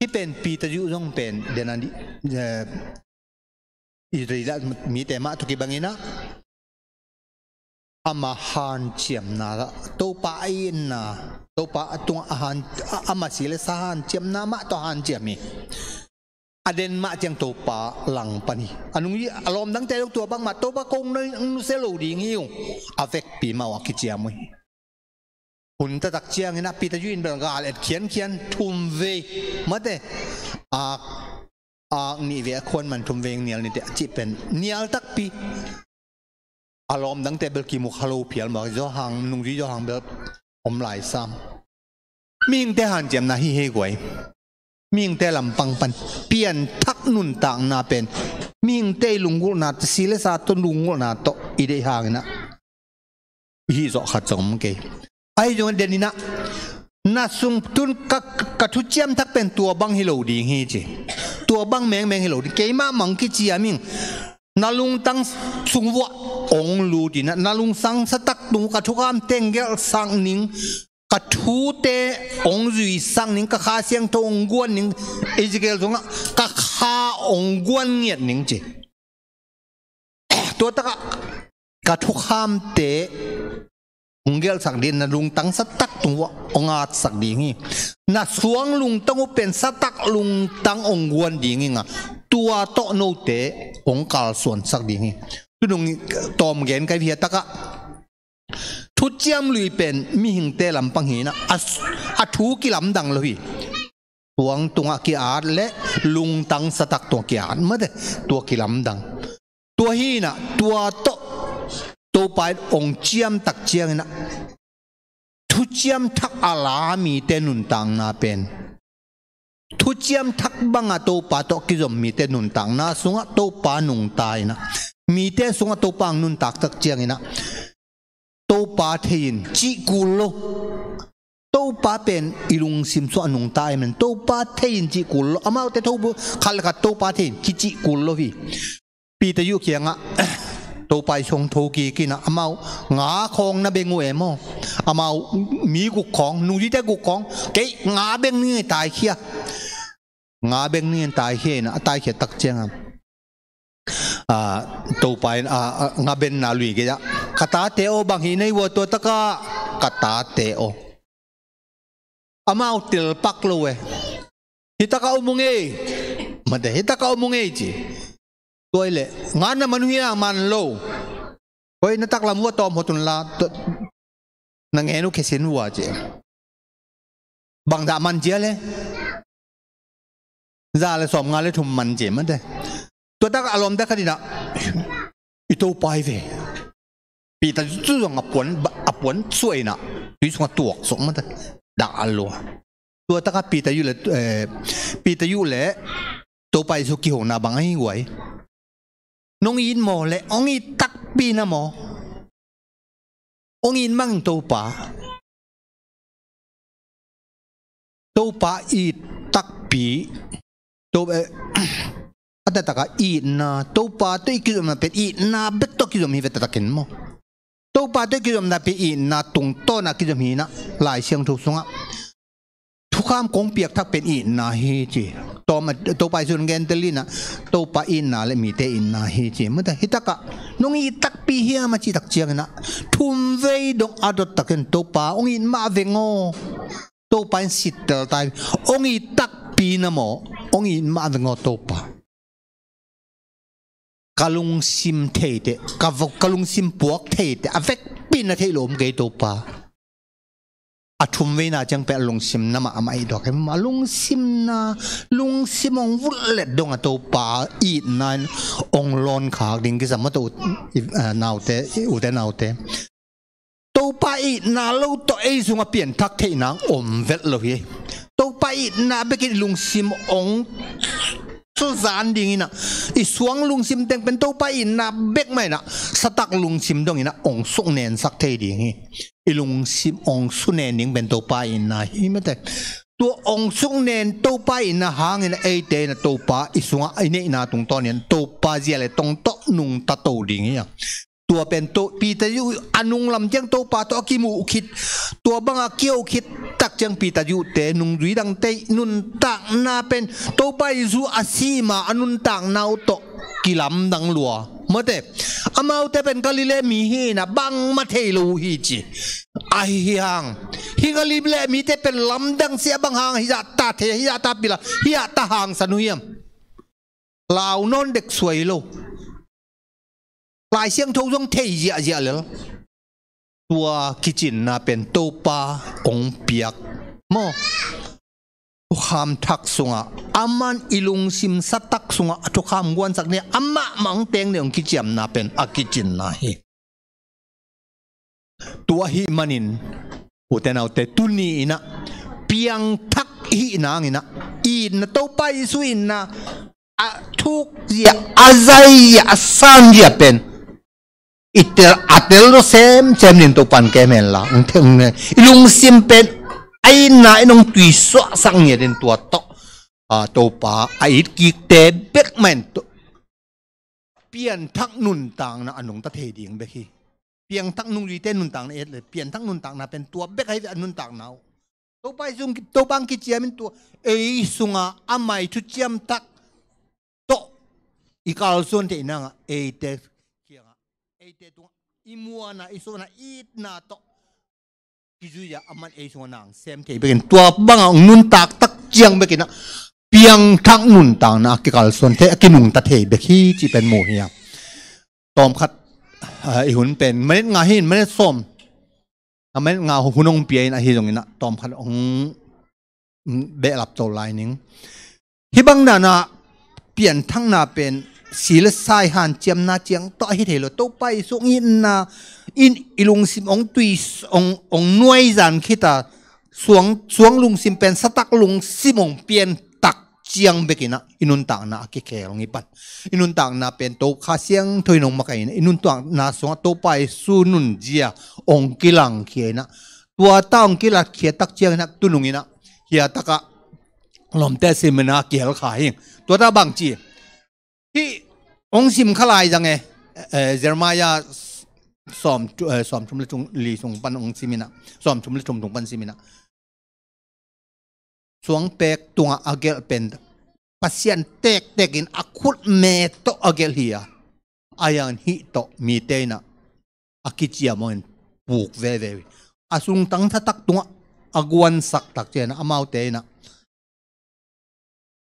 Hih pen Peter yu zong pen dena, eh, Israel mite mah tawh kibang in a, ama hanciamna, Topa a itna, Topa a tungah a han, a, ama si le sa hanciamna mah tawh hanciam hi. A den mah ciang Topa langpan hi. A nung hi a lawm dangte zong tua bangmah Topa kong nusia lo ding hi ung. A vekpi mah uh a kiciam uh hi. Hun taktak ciangin a Peter yu in bel gal et khiankhian thum vei mate, ak, ak nih vei a khuan man thum vei nial nite a cih pen nial takpi. A lawm dangte bel kimu kha lo phial mawk, Johan, nungzui Johan bel om lai sam. Mihingte hanciamna hi hei guai. Mihingte lampang pan pianthak nuntakna pen mihingte i lunggulhna, si le sa tawh lunggulhna tawh i deih hangin a, i hih zawh khat zong om kei. Ahi zongin den in a, na sung tun ka, ka thuciam thak pen tua bang hi lo ding hi ci. Tua bang mengmeng hi lo ding. Keimah mah ong kiciam ing. Na lungtang sung vuah ong lut in a, na lungtang satak tung, ka thukham teng gelhsak ning, ka thute ong zuisak ning, ka Kha Siangtho ong guan ning, Ezekiel sungah ka Kha ong guan ngiat ning ci. Tua takah ka thukhamte ong gelhsak ding, na lungtang satak tung vuah ong atsak ding hi. Na suang lungtang uh pen satak lungtang ong guan ding hi ing a, tua tawh note ong kalsuansak ding hi. Tunung tawm gen kai via takah thuciam lui pen mihingte lampang hi in a, a, a thu kilamdang lo hi. Suang tungah ki-at le lungtang satak tungah ki-at mate, tua kilamdang. Tua hi in a, tua tawh Topa in ong ciam tak ciangin a, thuciam thak a la mite nuntakna pen, thuciam thak banga Topa tawh kizom mite nuntakna sungah Topa nungta in a, mite sungah Topa ong nuntak tak ciangin a, Topa thei in cih kul lo. Topa pen i lungsim sungah nungta ahih manin Topa thei in cih kul lo. Amaute tho bu khat le khat Topa thei in kicih kul lo hi. Peter yu kiangah Topa i sung tho kik in a, amau nga khawng na beng uh e maw. Amau mi guk khawng, nungzuite guk khawng, kei nga beng ning e, taikhia. Nga beng ning e, taikhia in a, a taikhia tak ciangah, a, Topa in, a, a, nga benna lui gei ah, ka tate aw, bang hi na hi ua tua takah, ka tate aw. Amau telpak lo e. Hih takah om ung ei. Mate, hih takah om ung ei ci. Tua hi leh nga na man uh hi a, man lo. Hoi, na taklam uh a tawm hot un la, na ngen uh khesin uh a ci. Bangzah man cia le, za le sawmnga le thum man cia mate. Tua tak a lawmte khat in ah, i Topa hi ve. Peter Yu zong a puan, a puan suah in ah tui sungah tuak suk mate. Dah a lua. Tua tak a Peter Yu le, eh, Peter Yu le Topa Jesu kihona bang ahi guai. Nong it maw le, hong it takpi na maw? Hong it mang Topa. Topa it takpi. To, eh, a taktak a itna, Topa tawh i kizomna pen itna bek tawh kizom hi ve taktakin maw? Topa tawh i kizomna pen itna tungtawn a kizom hi in ah, Lai Siangtho sungah thukham kong piak thak pen itna hi ci. Tawm a, Topa Jesu in gen tel in ah, Topa itna le mite itna hi ci. Mate, hi tak ah, nong it takpi hiam a cih tak ciangin ah, thumvei dong a dot takin Topa hong it mah veng aw. Topa in sittel ta hi. Hong it takpi na maw, hong it mah veng aw Topa. Ka lungsim theite, ka va-, ka lungsim puak theite, a vekpi na theih lo om kei Topa. A thumveina ciang pen a lungsim na mah, a mah i duak hi mah, a lungsim na, lungsim hong vut let dong a Topa itna in hong lawn khak ding kisam mate, u, i, a, naute, i, ute naute. Topa itna lo tawh ei sungah pianthak theihna om vet lo hi. Topa itna bekin i lungsim hong suzan ding in ah, i suang lungsim teng pen Topa itna bek mah in ah, satak lungsim dong in ah hong suknensak thei ding hi. I lungsim hong sunen ding pen Topa itna hi mate. Tua hong suknen Topa itna hangin ah eite in ah Topa i sungah i neihna tungtawn in Topa zia le tong tawh nungta to ding hi a. Tua pen to, Peter Yu a nunglam ciang Topa tawh a kimuh khit, tua bangah kiho khit tak ciang Peter Yu te nungzui dangte nuntakna pen Topa Jesu a sima a nuntakna uh tawh kilamdang lua. Mate, amaute pen Galilee mi hi in ah bangmah thei lo uh hi ci. Ahi hang, hi Galilee mite pen lamdang sia bang hang, hi zah ta thei, hi zah ta pila, hi zah ta hangsan uh hiam? Lau nawn dek suai lo. Lai Siangtho zong thei ziahziah lel. Tua kicinna pen Topa hong piak maw? Thukham thak sungah, aman i lungsim satak sungah thukham guansak ni, amah mah hong teng ni hong kiciamna pen a kicinna hi. Tua ahih manin, ute naute, tuni in ah piangthak i hih nang in ah, itna, Topa Jesu itna, a thuk zia, a zai zia, a san zia pen i tel, a tel lo semsem in Topa in kem hen la, hong thei, hong thei. I lungsim pen a itna in hong tuisuahsak ngiat in tua tawh, a, Topa a it kikte bek mah in to, pianthak nuntakna a nungta thei ding bek hi. Piangthak nungzuite nuntakna et le, pianthak nuntakna pen tua bek ahi ve a nuntakna uh. Topa i sung, Topa hong kiciam in tua, ei sunga a mai thuciam tak tawh i kalsuan theih nangah eite kiangah, eite tungah i muanna, i suanna, itna tawh kizui a, aman ei sungah nang sem thei bekin, tua bangah hong nuntak tak ciang bekin ah piangthak nuntakna a kikalsuan thei, a kinungta thei bek hi cih pen mu hi a. Tawmkhat, ah, i hun pen minute nga hi in, minute sawm, a minute nga hun hong pia in ahi zongin ah tawmkhat hong, mm, behlap to lai ning. Hih bang dan ah pianthakna pen si le sai hanciamna ciang tawh ahi thei lo. Topa i sung itna in i lungsim hong tui, hong, hong nuaizan khit a, suang, suang lungsim pen satak lungsim hong piantak ciang bekin ah i nuntakna a kikhel hong hi pan. I nuntakna pen to Kha Siangtho in hong makaih in ah, i nuntakna sungah Topa Jesu nunzia hong kilangkhia in ah, tua ta hong kilangkhia tak ciangin ah tunung in ah, hia takah lawmte seminar kihel kha hi. Tua ta bang ci, hih hong sim kha lai zang e, eh, Jeremiah sawm, eh, sawm thum le thum li sung pan hong sim in ah, sawm thum le thum thum pan sim in ah, suangpek tungah a gelh pen Pasian tektek in a khutme tawh a gelh hi a, a yang hih tawh mite in ah a kiciam hong in puk veve uh hi. A sungtang satak tungah a guansak tak ciang ah amaute in ah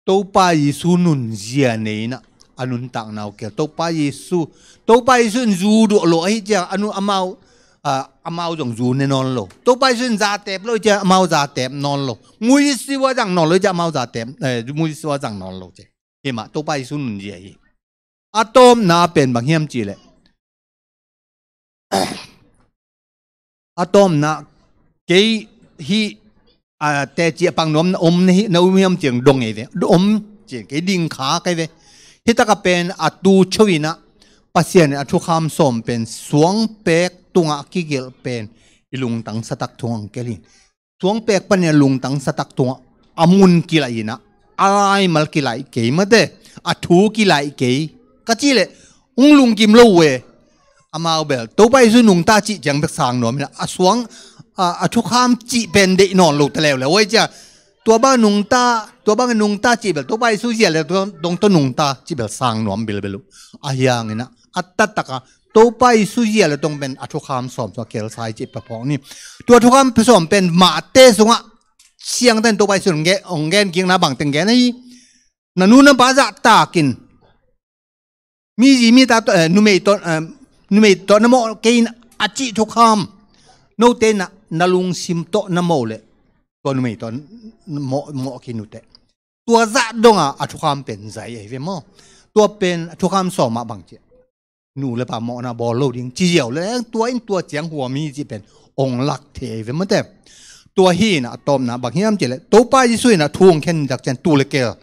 Topa Jesu nunzia nei in ah a nuntakna uh kial. Topa Jesu, Topa Jesu in zu duah lo ahih ciang a nun, amau, ah, amau zong zu ne nawn lo. Topa Jesu in zatep lo cia amau zatep nawn lo. Muisua zang nawn lo cia amau zatep, eh, muisua zang nawn lo cia. Himah Topa Jesu nunzia hi. A tawpna pen bang hiam cihleh, a tawpna, kei hih, a, teci a pang nuam na om na hi, na um hiam ciang dong ei ve. Om ciang kei ding kha kei ve. Hih taka pen a tu cho inah Pasian in a thukham sawm pen suangpek tungah kigelh pen i lungtang satak tungah ang kel hi. Suangpek panin a lungtang satak tungah a mun kilaih inah, a laimal kilaih kei mate, a thu kilaih kei ka cihleh, ung lungkim lo uh e. Amau bel Topa Jesu nungta cih ciang bek sang nuam inah, a suang, a, a thukham cih pen deih nawn lo ta leuleu uh e cia. Tua bang nungta, tua bang nungta cih bel Topa Jesu zia le tong tawh nungta cih bel sang nuam bilbel uh. A hiang inah a tattaka Topa Jesu zia le tong pen a thukham sawm sawm a kelsai cih paphawk ni. Tua thukham sawm pen Mate sungah siangtan Topa Jesu hong gen, hong gen kikna bang teng gen ahi. Na nu na pa zahtakin, mi zi mi ta tawh, eh, numei tawh, eh, numei tawh na mawh kei in a cih thukham, note na, na lungsim tawh na mawh leh tua numei tawh mawh, mawh khin uh teh. Tua zah donga a thukham pen zai ahi ve maw? Tua pen a thukham sawm ah bang ciah, nu le pa mawhna bawl lo ding ci ziau le, tua in tua ciang huam hi cih pen ong lak thei ahi ve mate. Tua hi inah a tawpna bang hiam cihleh, Topa Jesu inah thu ong khen tak ciang tu le keel,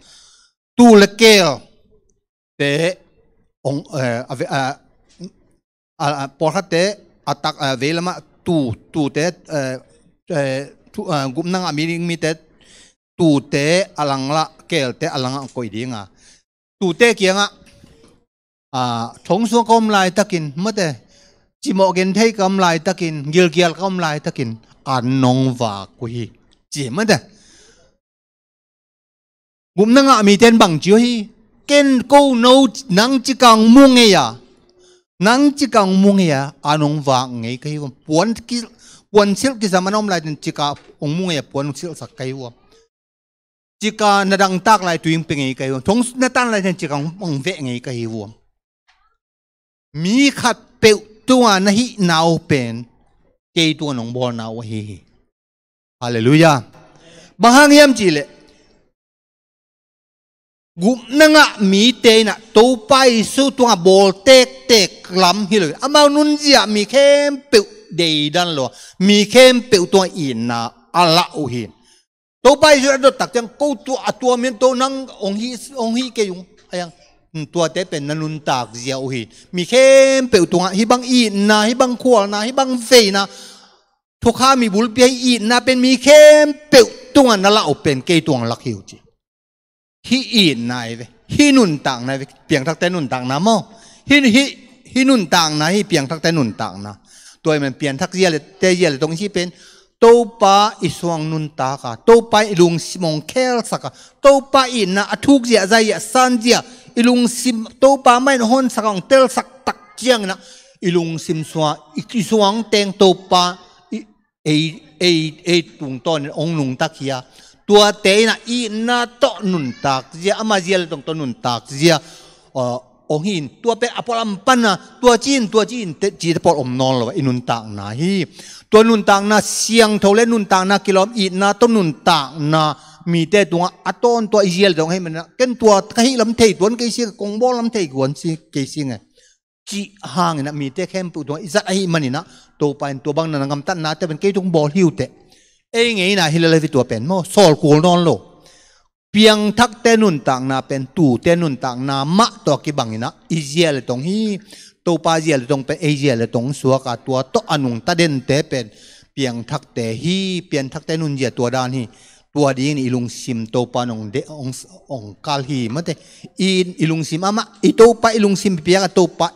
tu le keel te ong, eh, a ve-, a, a, a, pawlkhatte a tak, a, veilamah tu, tute, eh, eh, tu, eh, gupna ngah mi ding mite tute a langlah, keelte a langah koih dinga, tute kiangah, a, thong sungah ka om laitakin mate, cimawh genthei ka om laitakin, gilkial ka om laitakin an nong vak uh hi, ci mate. Gupna ngah mite in bang ci uh hi? Ken ko no, nang cika ong mu ngei a, nang cika ong mu ngei a, an ong vak ngei ka hi uh. Puan ki, puan silh kisam a na om laitin cika ong mu ngei a, puan ong silhsak ka hi uh. Cika na dangtak lai tui ong pia ngei ka hi uh. Thong na tan laitin cika ong, ong veh ngei ka hi uh. Mi khatpeuh tunga na hihna uh pen kei tunga nong bawlna uh ahi hi. Halleluiah. Bang hang hiam cihleh, gupna ngah mite inah Topa Jesu tungah bawl tektek lam hi lo hi. Amau nunzia mi khempeuh deidan lo a, mi khempeuh tungah itna a lah uh hi. Topa Jesu a dot tak ciang, ko tua a tua min to nang ong hih, ong hih kei ung. Ayang, hmm, tuate pen na nuntak zia uh hi. Mi khempeuh tungah hih bang itna, hih bang khualna, hih bang veina, thukham i bulpi ah itna pen mi khempeuh tungah na lah uh pen kei tungah lak hi uh ci. Hih itna hi ve. Hih nuntakna hi ve. Piangthakte nuntakna maw? Hih, hih, hih nuntakna hi, piangthakte nuntakna. Tua hi man piangthak zia le, te zia le tong i cih pen Topa i suang nuntak a, Topa i lungsim ong khelsak a, Topa itna a thuk zia, zai zia, san zia, i lungsim Topa mah in honsak a ong telsak tak ciangin ah, i lungsim sua, i, i suang teng Topa i, ei, ei, ei tungtawnin ong nungta khia. Tuate inah itna tawh nuntak zia, ama zia le tong tawh nuntak zia, uh, ong hi in, tua pen a pualam pana, tua ci in, tua ci in, te, cite pawl om nawn lo a, i nuntakna hi. Tua nuntakna siangtho le nuntakna kilawm, itna tawh nuntakna mite tungah a tawntua i zia le tong ahih manin ah, ken tua ka hih lam thei tuan kei sing, kong bawl lam thei tuan kei sing e, cih hangin ah mite khempeuh tungah i zat ahih manin ah, Topa in tua bang na na gamtatnate pen kei tung bawl hi uh teh. Ei ngeina hi lel hi ve tua pen maw, sawl kul nawn lo. Piangthakte nuntakna pen tute nuntakna mah tawh a kibangin ah i zia le tong hi. Topa zia le tong pen ei zia le tong suak a, tua tawh a nungta dente pen piangthakte hi, piangthakte nunzia tua dan hi. Tua dingin i lungsim Topa in ong de, ong, ong kal hi mate. I, i lungsim amah, i Topa i lungsim piak a, Topa,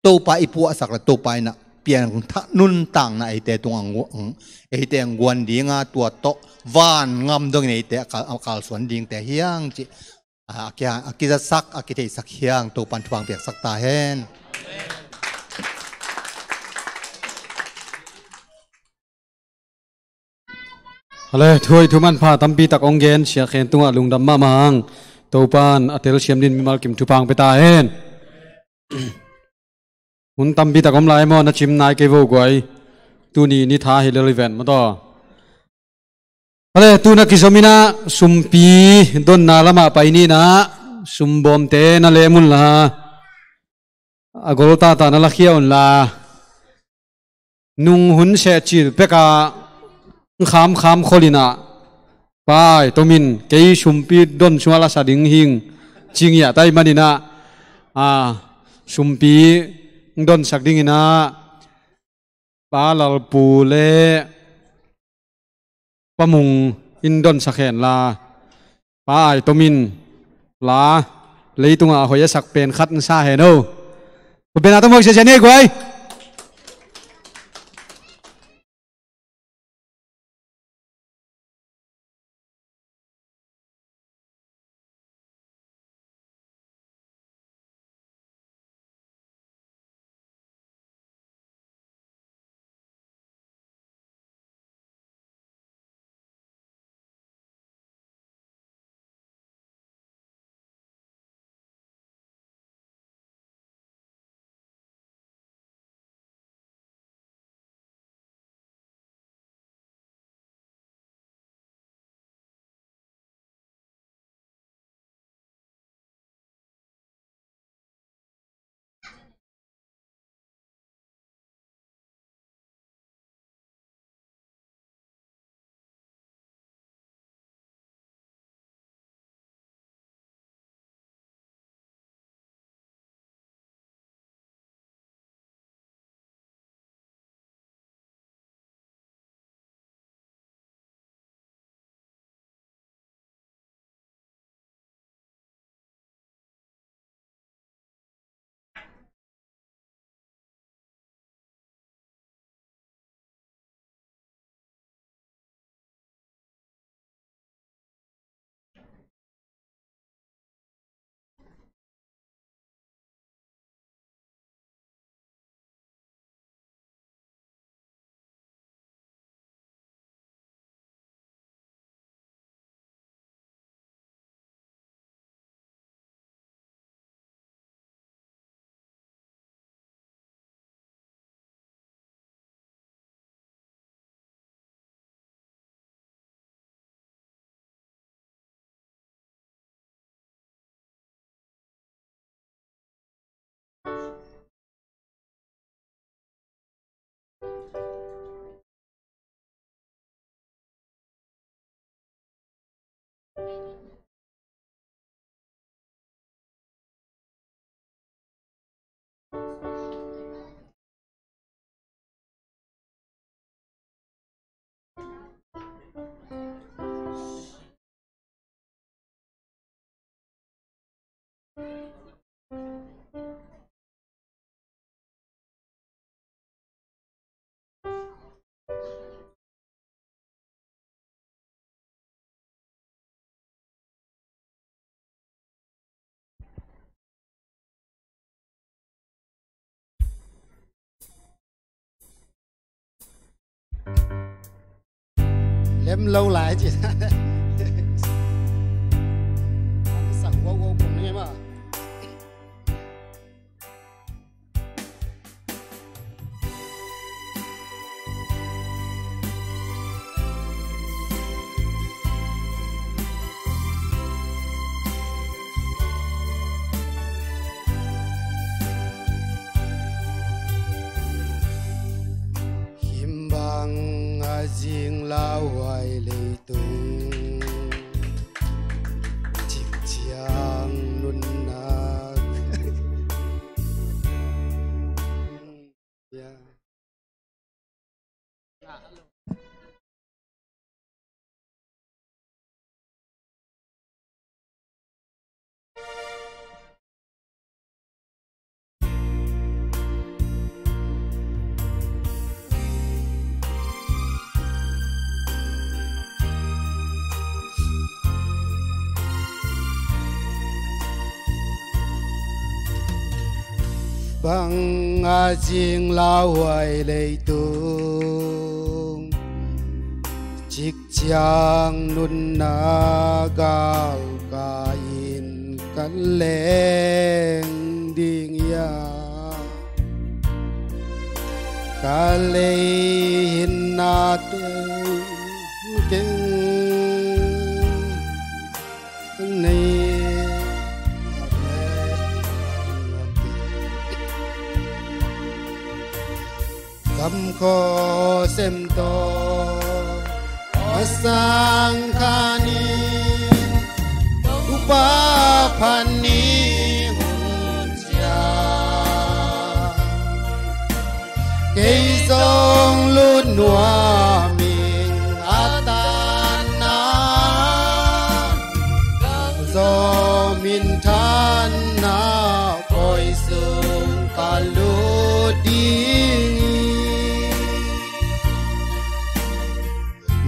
Topa i puahsak le Topa in ah piangthak nuntakna eite tungah ang gu-, ang, eite ang guan dinga, tua tawh vangam dongin eite a kal, a kalsuan dingte hi hang cih, a, a kia, a kizatsak, a kitheihsak hi hang, Topa in thupha piaksak ta hen. Hale, thu hoih thu manpha tampi tak ong gen, sia khen tungah lungdam mahmah hang. Topa in a telsiam din mimal kim thupha pia ta hen. Hun tampi tak om lai maw, na cim nai kei vo guai. Tuni ni tha hi lel hi ven maw taw. Ale, tuna kizom inah sumpi donna lamah pai ninah, sumbawmte na lem unla, a gol tata na lakhia unla, nung hun sehcil peka khamkham kholinah, Pa Ai Tomin kei sumpi don sungah lasa ding hing ci ngiah tai maninah, a, sumpi donsak dinginah Pa Lalpu le Pa Mung in donsak henla, Pa Ai Tomin la leitungah a hoih a sak pen khat in sa hen o. Khutbetna tawh muak siasia ni ei guai. Lem lo lai ci. Sang wow wow kong ni ma. Himbang a zing lauhuai leitung, cikciang nunnak. Bang a zing lauhuai leitung, cikciang nunna galkai in kan leng ding ia. Ka lei hinna teng keng nei. Kam kho sem to a sang kha ni, upa phan ni hun cia. Kei zong lut nuam ing a tan na, ka zaw min than na, koi sung ka lut ding.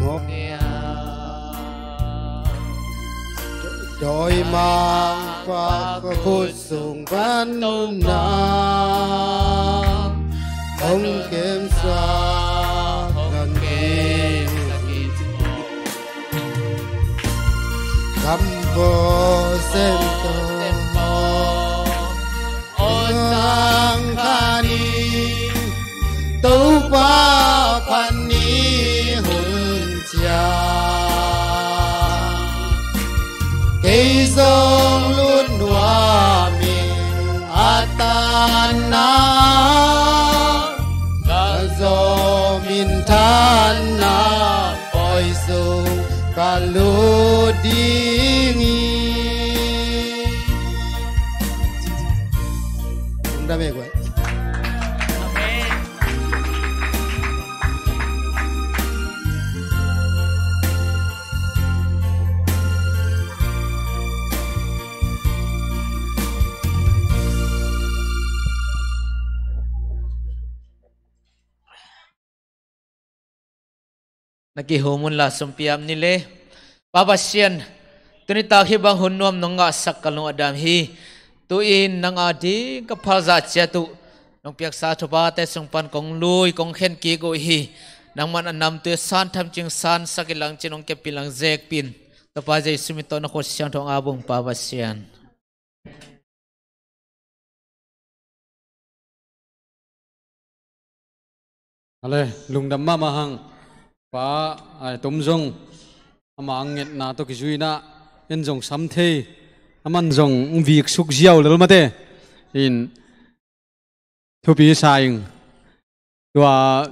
Mawk dawi mang pa ka khut sung van nunna hong kemsa kan kei. Kam ko sem to sang kha ni, Topa phan ni hun cia. Kei zong lut nuam ing a tan na, ka zaw min than na, koi sung ka lut ding hi. Lungdam e guai. Na kihum un la, sumpiam ni le. Pa Pasian, tuni tak hih bang hun nuam nong ngahsak ka lung a dam hi. Tu-in nang a ding ka phalzah ciat uh nong piaksa thuphate sung pan kong lui kong khen kik uh hi. Nangman a namtui a san tham cing san sak i lang cin hong kep i lang zek pin. Topa Jesu min tawh na khut siangtho a bung Pa Pasian. Ale, lungdam mahmah hang. Pa, ai, tum zong ama ang ngetna tawh kizuina en zong sam thei. Aman zong viksuk ziau lel mate. In thupi sa ing. Tua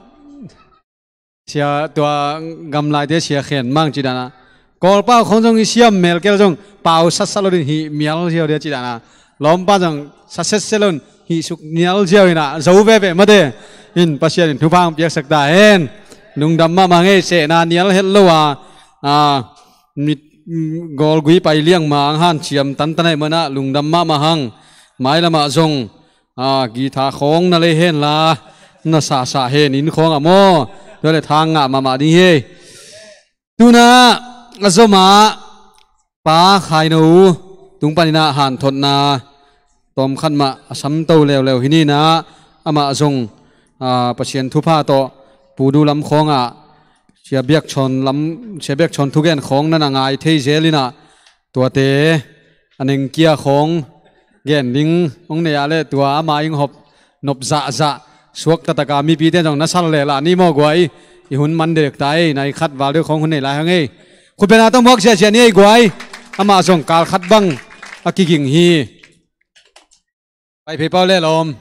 sia, tua gamlaite sia khen mang ci dana. Kawlpau khong zong i siam melkel zong pau satsa lo din hih mial ziau dia ci dana. Lawmpa zong sa setset lo din hih suk mial ziau ina zo veve mate. In Pasian in thupha hong piaksak ta hen. Lungdam mahmah ngei, sehna nial het lo a. A, mit, gawlgui pai liang ma ang hanciam tantan ai mana lungdam mahmah hang. Mailamah zong a, guitar khawng na lei hen la, na sahsah hen in khawng ah maw. Tua le thang ngah mahmah ding hi. Tuna a zomah Pa Khaino tung paninah hanthotna tawmkhat mah a samto leuleu hi ninah amah zong, a, Pasian thupha tawh Pudu lam khawngah Sia Biak Chawn lam, Sia Biak Chawn thugen khawng na na ngai thei zel inah tuate a nengkia khawng gen ding hong nei ah le tua ama ing hop nop zahzah suak taktak a mipite zong na sal lehlah ni maw guai. I hun man dek ta ei, nai khat val deuh khawng hun nei lai hang ei. Khutbena tawh muak ziahziah ni ei guai. Amah zong kal khat bang a kiging hi. Pai phei pau le lawm.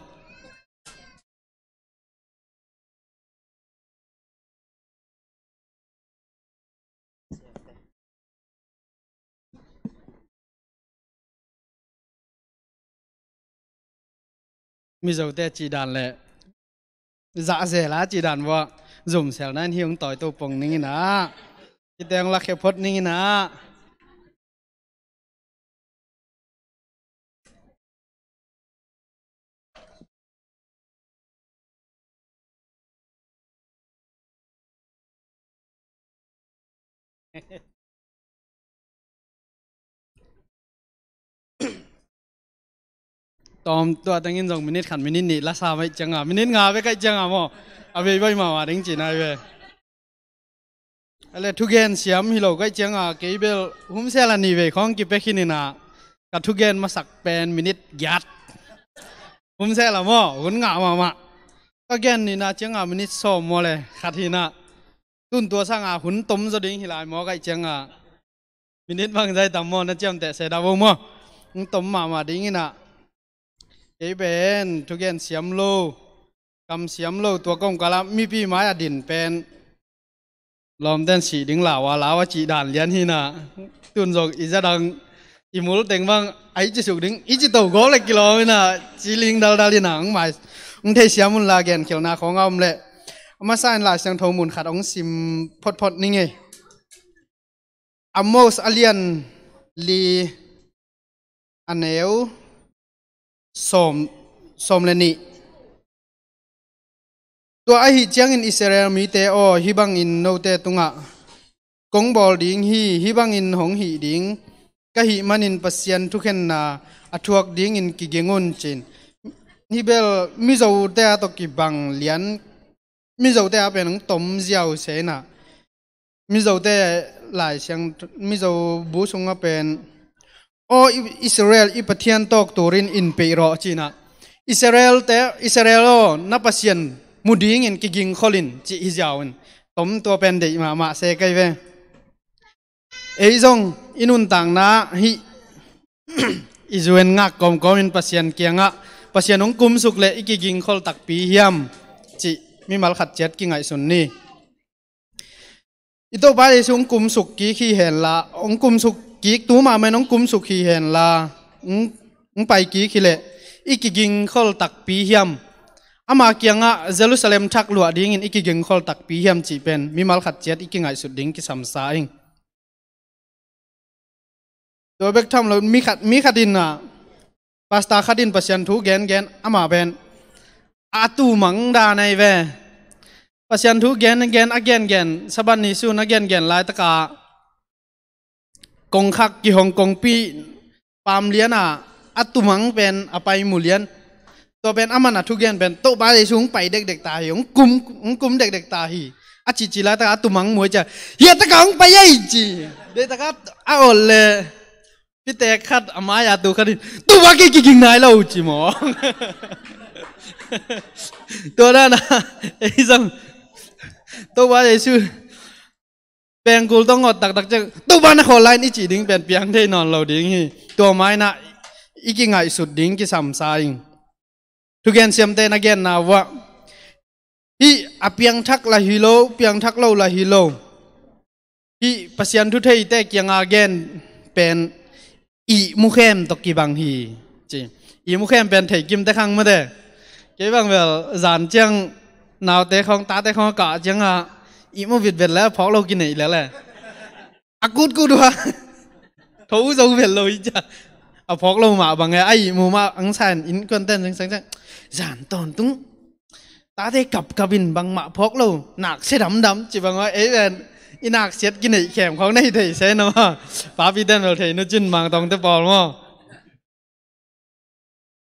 Mizote cih dan le zahzela cih dan vua zumselna in hi hong tawi to pong ning inah, i teng lakhe phot ning inah. Tawm tua tengin zong minit khat minit nih lasa mai cianga minit nga ve kaih cianga maw, a vei bai mama ding cina ve. Ale thugen siam hi lo kaih cianga kei bel humsel a nih vei khawng kipia khin inah ka thugen masak pen minit giat. Humsel a maw, hun ngah mahmah. Ka gen nina cianga minit sawm maw le khat hina. Tun tua sanga hun tom zaw ding hi lai maw kaih cianga. Minit bang zai tam maw na ciamteh se dah bo maw. Hong tom mahmah ding hina. Kei pen thugen siam lo, kam siam lo, tua kong kala mipi mai a din pen lawmten sih ding lau a lau a cih dan lian hina. Tun zong i za dang i mul teng bang a i ci suk ding i ci to gol le kilawm hina. Ci ling daldal hina. Hong mai hong thei siam un la genkhelhna khawng a om leh a masa in Lai Siangtho mun khat hong sim photphot ning ei. Amos a lian li a neu sawm, sawm le nih. Tua ahi ciangin Israel mite aw, hih bangin note tungah kong bawl ding hi, hih bangin hong hih ding ka hih manin Pasian thukhenna a thuak dingin kiging un cin. Hih bel Mizote a tawh kibang lian, Mizote a pen hong tom ziau se hina. Mizote Lai Siang, Mizo bu sunga pen aw, I-, Israel i Pathian tawk turin in peih rawh cina. Israel te, Israel aw, na Pasian mu dingin kigingkholin cih hi ziau in. Tom tua pen deih mahmah se kai ve. Ei zong i nuntakna hih i zuen ngak kawmkawmin Pasian kiangah Pasian hong kumsuk le i kigingkhol takpi hiam cih mimal khat ciat kingaihsun ni. I Topa Jesu hong kumsuk kik hi henla, hong kumsuk kik tu mahmah in hong kumsuk hi henla, hong, hong pai kik hileh i kigingkhol takpi hiam? Ama kiangah Jerusalem thak luah dingin i kigingkhol takpi hiam cih pen mimal khat ciat i kingaihsut ding kisamsa ing. Tua bek tham lo, mi khat, mi khat in ah, pastor khat in Pasian thu gengen, amah pen a tumang dan ahi ve. Pasian thu gengen, a gengen, Sabbath ni sun a gengen laitaka kongkhak kihong kongpi pamliana a tumang pen a pai mulian. Tua pen aman a thugen pen Topa Jesu hong pai dekdek ta hi, hong kum, hong kum dekdek ta hi. A cici laitaka a tumang muai cia, hiataka hong pai ei ci. Deitaka a ol le pitek khat a mai-a tu khat in, Topa kei kiging nai lo ci maw. Tua dana ei zong Topa Jesu pengkul tawh ngot taktak ciang Topa na khawl lai in i cih ding pen piang thei nawn lo ding hi. Tua maina i kingaihsut ding kisamsa ing. Thugen siamte na genna uah hih a piangthak la hi lo, piangthak lo la hi lo. Hih Pasian thu theite kianga gen pen ihmukhem tawh kibang hi ci. Ihmukhem pen thei kimte khang mate. Kei bang bel zan ciang naute khawng tate khawng a kah cianga ihmu vitvet le a phawk lo kineih lele. A kutkut uh a tho zo vet lo hi cia. A phawk lo mah bang e, a ihmu mah ang sa in innkuanten zingsang ciang zan tawntung tate kapkap in bangmah phawk lo, nak sia damdam ci bang a ei ven i nak siat kineih khem khawng na hi thei se no. Papiten bel thei nu cin Mangtawngte pawl maw.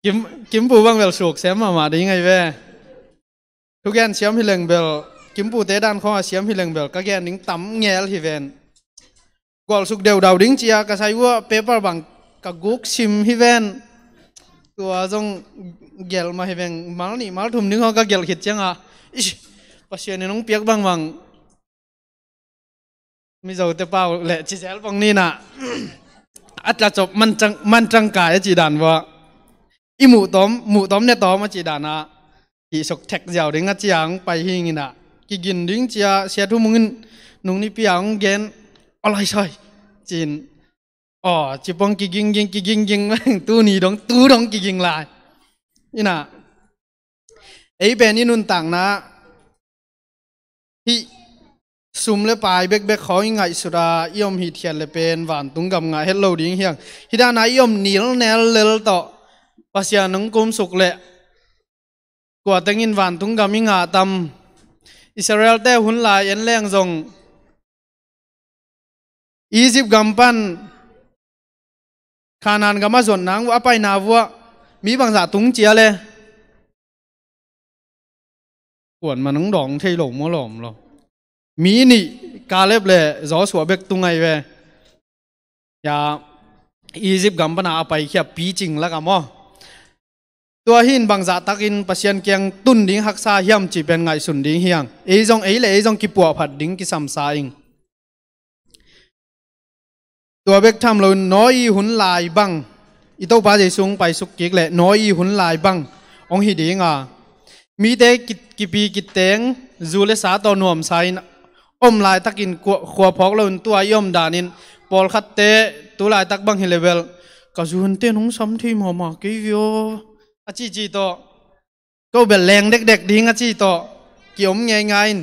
Kim, Kimpu bang bel suak siam mahmah ding ahi ve. Thugen siam hi leng bel, Kimpute dan khawng a siam hi leng bel ka gen ding tam ngel hi ven. Gualsuk deudau ding cia ka sai uah paper bang ka guk sim hi ven. Tua zong gelh mah hi veng, mal nih mal thum ding khawng ka gelh khit cianga, ish, Pasian in hong piak bangbang Mizote pau le cizel pong nina a tla cop man tang, man tang kai a cih dan vua i muh tawm, muh tawm ne tawm a cih dana hih sok thek ziau ding a ciang pai hingina kigin ding cia Sia Thu Mung in nung nipi a hong gen, aw laisai cin, aw cipong kigingging kigingging tuni dong tu dong kiging lai. Ina ei pen i nuntakna hih sum le pai bekbek khawng i ngaihsut a i om hitkhiat le pen vantung gam ngah het lo ding hiang. Hih dana i om nilnel lel tawh Pasian hong kumsuk le kua tengin vantung gam i ngah tam? Israelte hun lai en leng zong Egypt gam pan Kanaan gam a zuan nang a paina vuah mi bangzah tung cia le kuan man hong dawng thei lo maw lawm lo. Mi nih Kaleb le Joshua bek tung ahi ve. Ya Egypt gam pana a paikhia picing laka maw. Tua hi in bangzah takin Pasian kiang tun ding haksa hiam cih pen ngaihsun ding hi hang. Ei zong, ei le ei zong kipuahphat ding kisam sa ing. Tua bek tham loin Noah i hun lai bang, i Topa Jesu hong paisuk kik leh Noah i hun lai bang hong hi ding a, mite ki, kipi kiteng, zu le sa tawh nuamsa in om laitakin khua, khua phawk loin tua i om danin pawlkhatte tu laitak bang hi le bel, ka zu hunte nong sam thei mahmah kei ve aw, a cici tawh, ko bel leng dekdek ding a ci tawh kiom ngeingai in,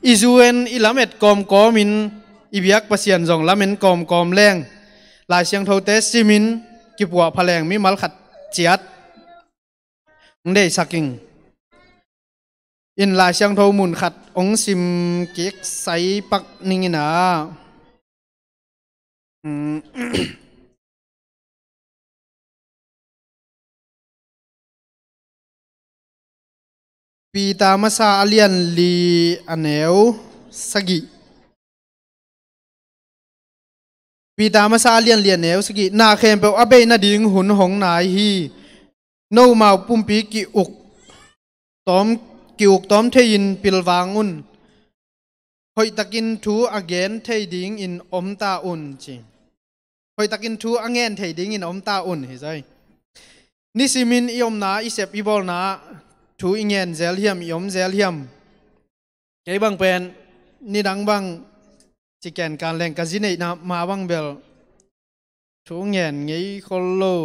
i zu en i lamet kawmkawm in, i biak Pasian zong lamen kawmkawm leng, Lai Siangthote simin kipuahpha leng mimal khat ciat hong deihsak ing. In Lai Siangtho mun khat hong sim kik sai pak ning in a. Hmm. Peter masa a lian li a neu sagih. Peter masa a lian li a neu sagih. Na khempeuh a bei nading hun hong nai hi. Nomau pumpi ki-uk tawm, ki-uk tawm thei-in pilvang un. Hoihtakin thu a gen thei dingin om ta un ci. Hoihtakin thu a ngen thei dingin om ta un hi zai. Nisimin i omna, i sep i bawlna, thu i ngen zel hiam, i om zel hiam? Kei bang pen nidang bang ci kenkan leng ka zi neihna ma bang bel thu ngen ngei khol lo.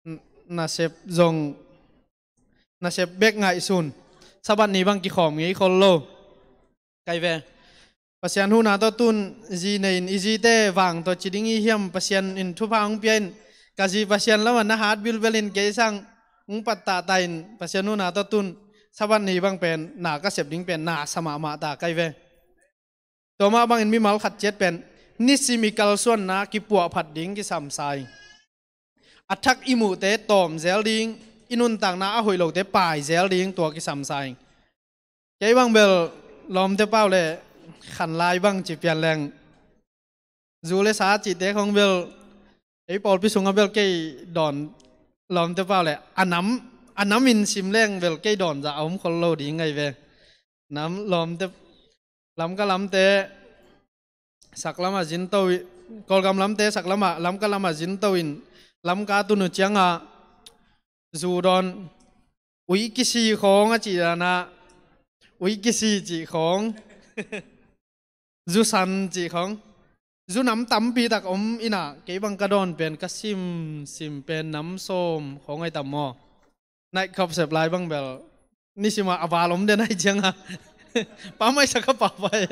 N-, nasep zong, nasep bek ngaihsun. Sabat ni bang kikhawm ngei khol lo. Kai ve. Pasian huhna tawh tun zi nei in, i zite vang tawh ci ding i hiam, Pasian in thupha hong pia in, ka zi Pasian lamah na hat bilbel in kei sang hong pat tahtah in, Pasian huhna tawh tun Sabat ni bang pen na ka sep ding pen na sa mahmah ta kai ve. Tua mah bangin mimal khat ciat pen nisim i kalsuanna kipuahphat ding kisam sa ing. A thak i muhte tawm zel ding, i nuntakna a hoih lote pai zel ding, tua kisam sa ing. Kei bang bel lawmte pau le khanlai bang ci pian leng, zu le sa cihte khong bel ei pawlpi sungah bel kei dawn, lawmte pau le a nam, a nam in sim leng bel kei dawn zah a om khol lo ding ngai ve. Nam lawmte, Lamka lamte saklamah zinto i, Kawlgam lamte saklamah, Lamka lamah zinto in, Lamka tun uh ciangah zu dawn, ui kisi khawng a cih danah, ui kisi cih khawng, zu san cih khawng, zu nam tampi tak om inah, kei bang ka dawn pen ka sim, sim pen nam sawm khawng ai tam maw? Night club sep lai bang bel nisimah a val om den ai ciangah pammaih sak a pau pai.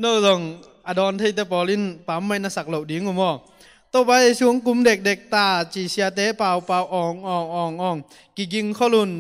No zong a dawn theite pawl in pammaih na sak loh ding uh maw? Topa Jesu hong kum dekdek ta ci, siate paupau awng awng awng awng, kiging khol un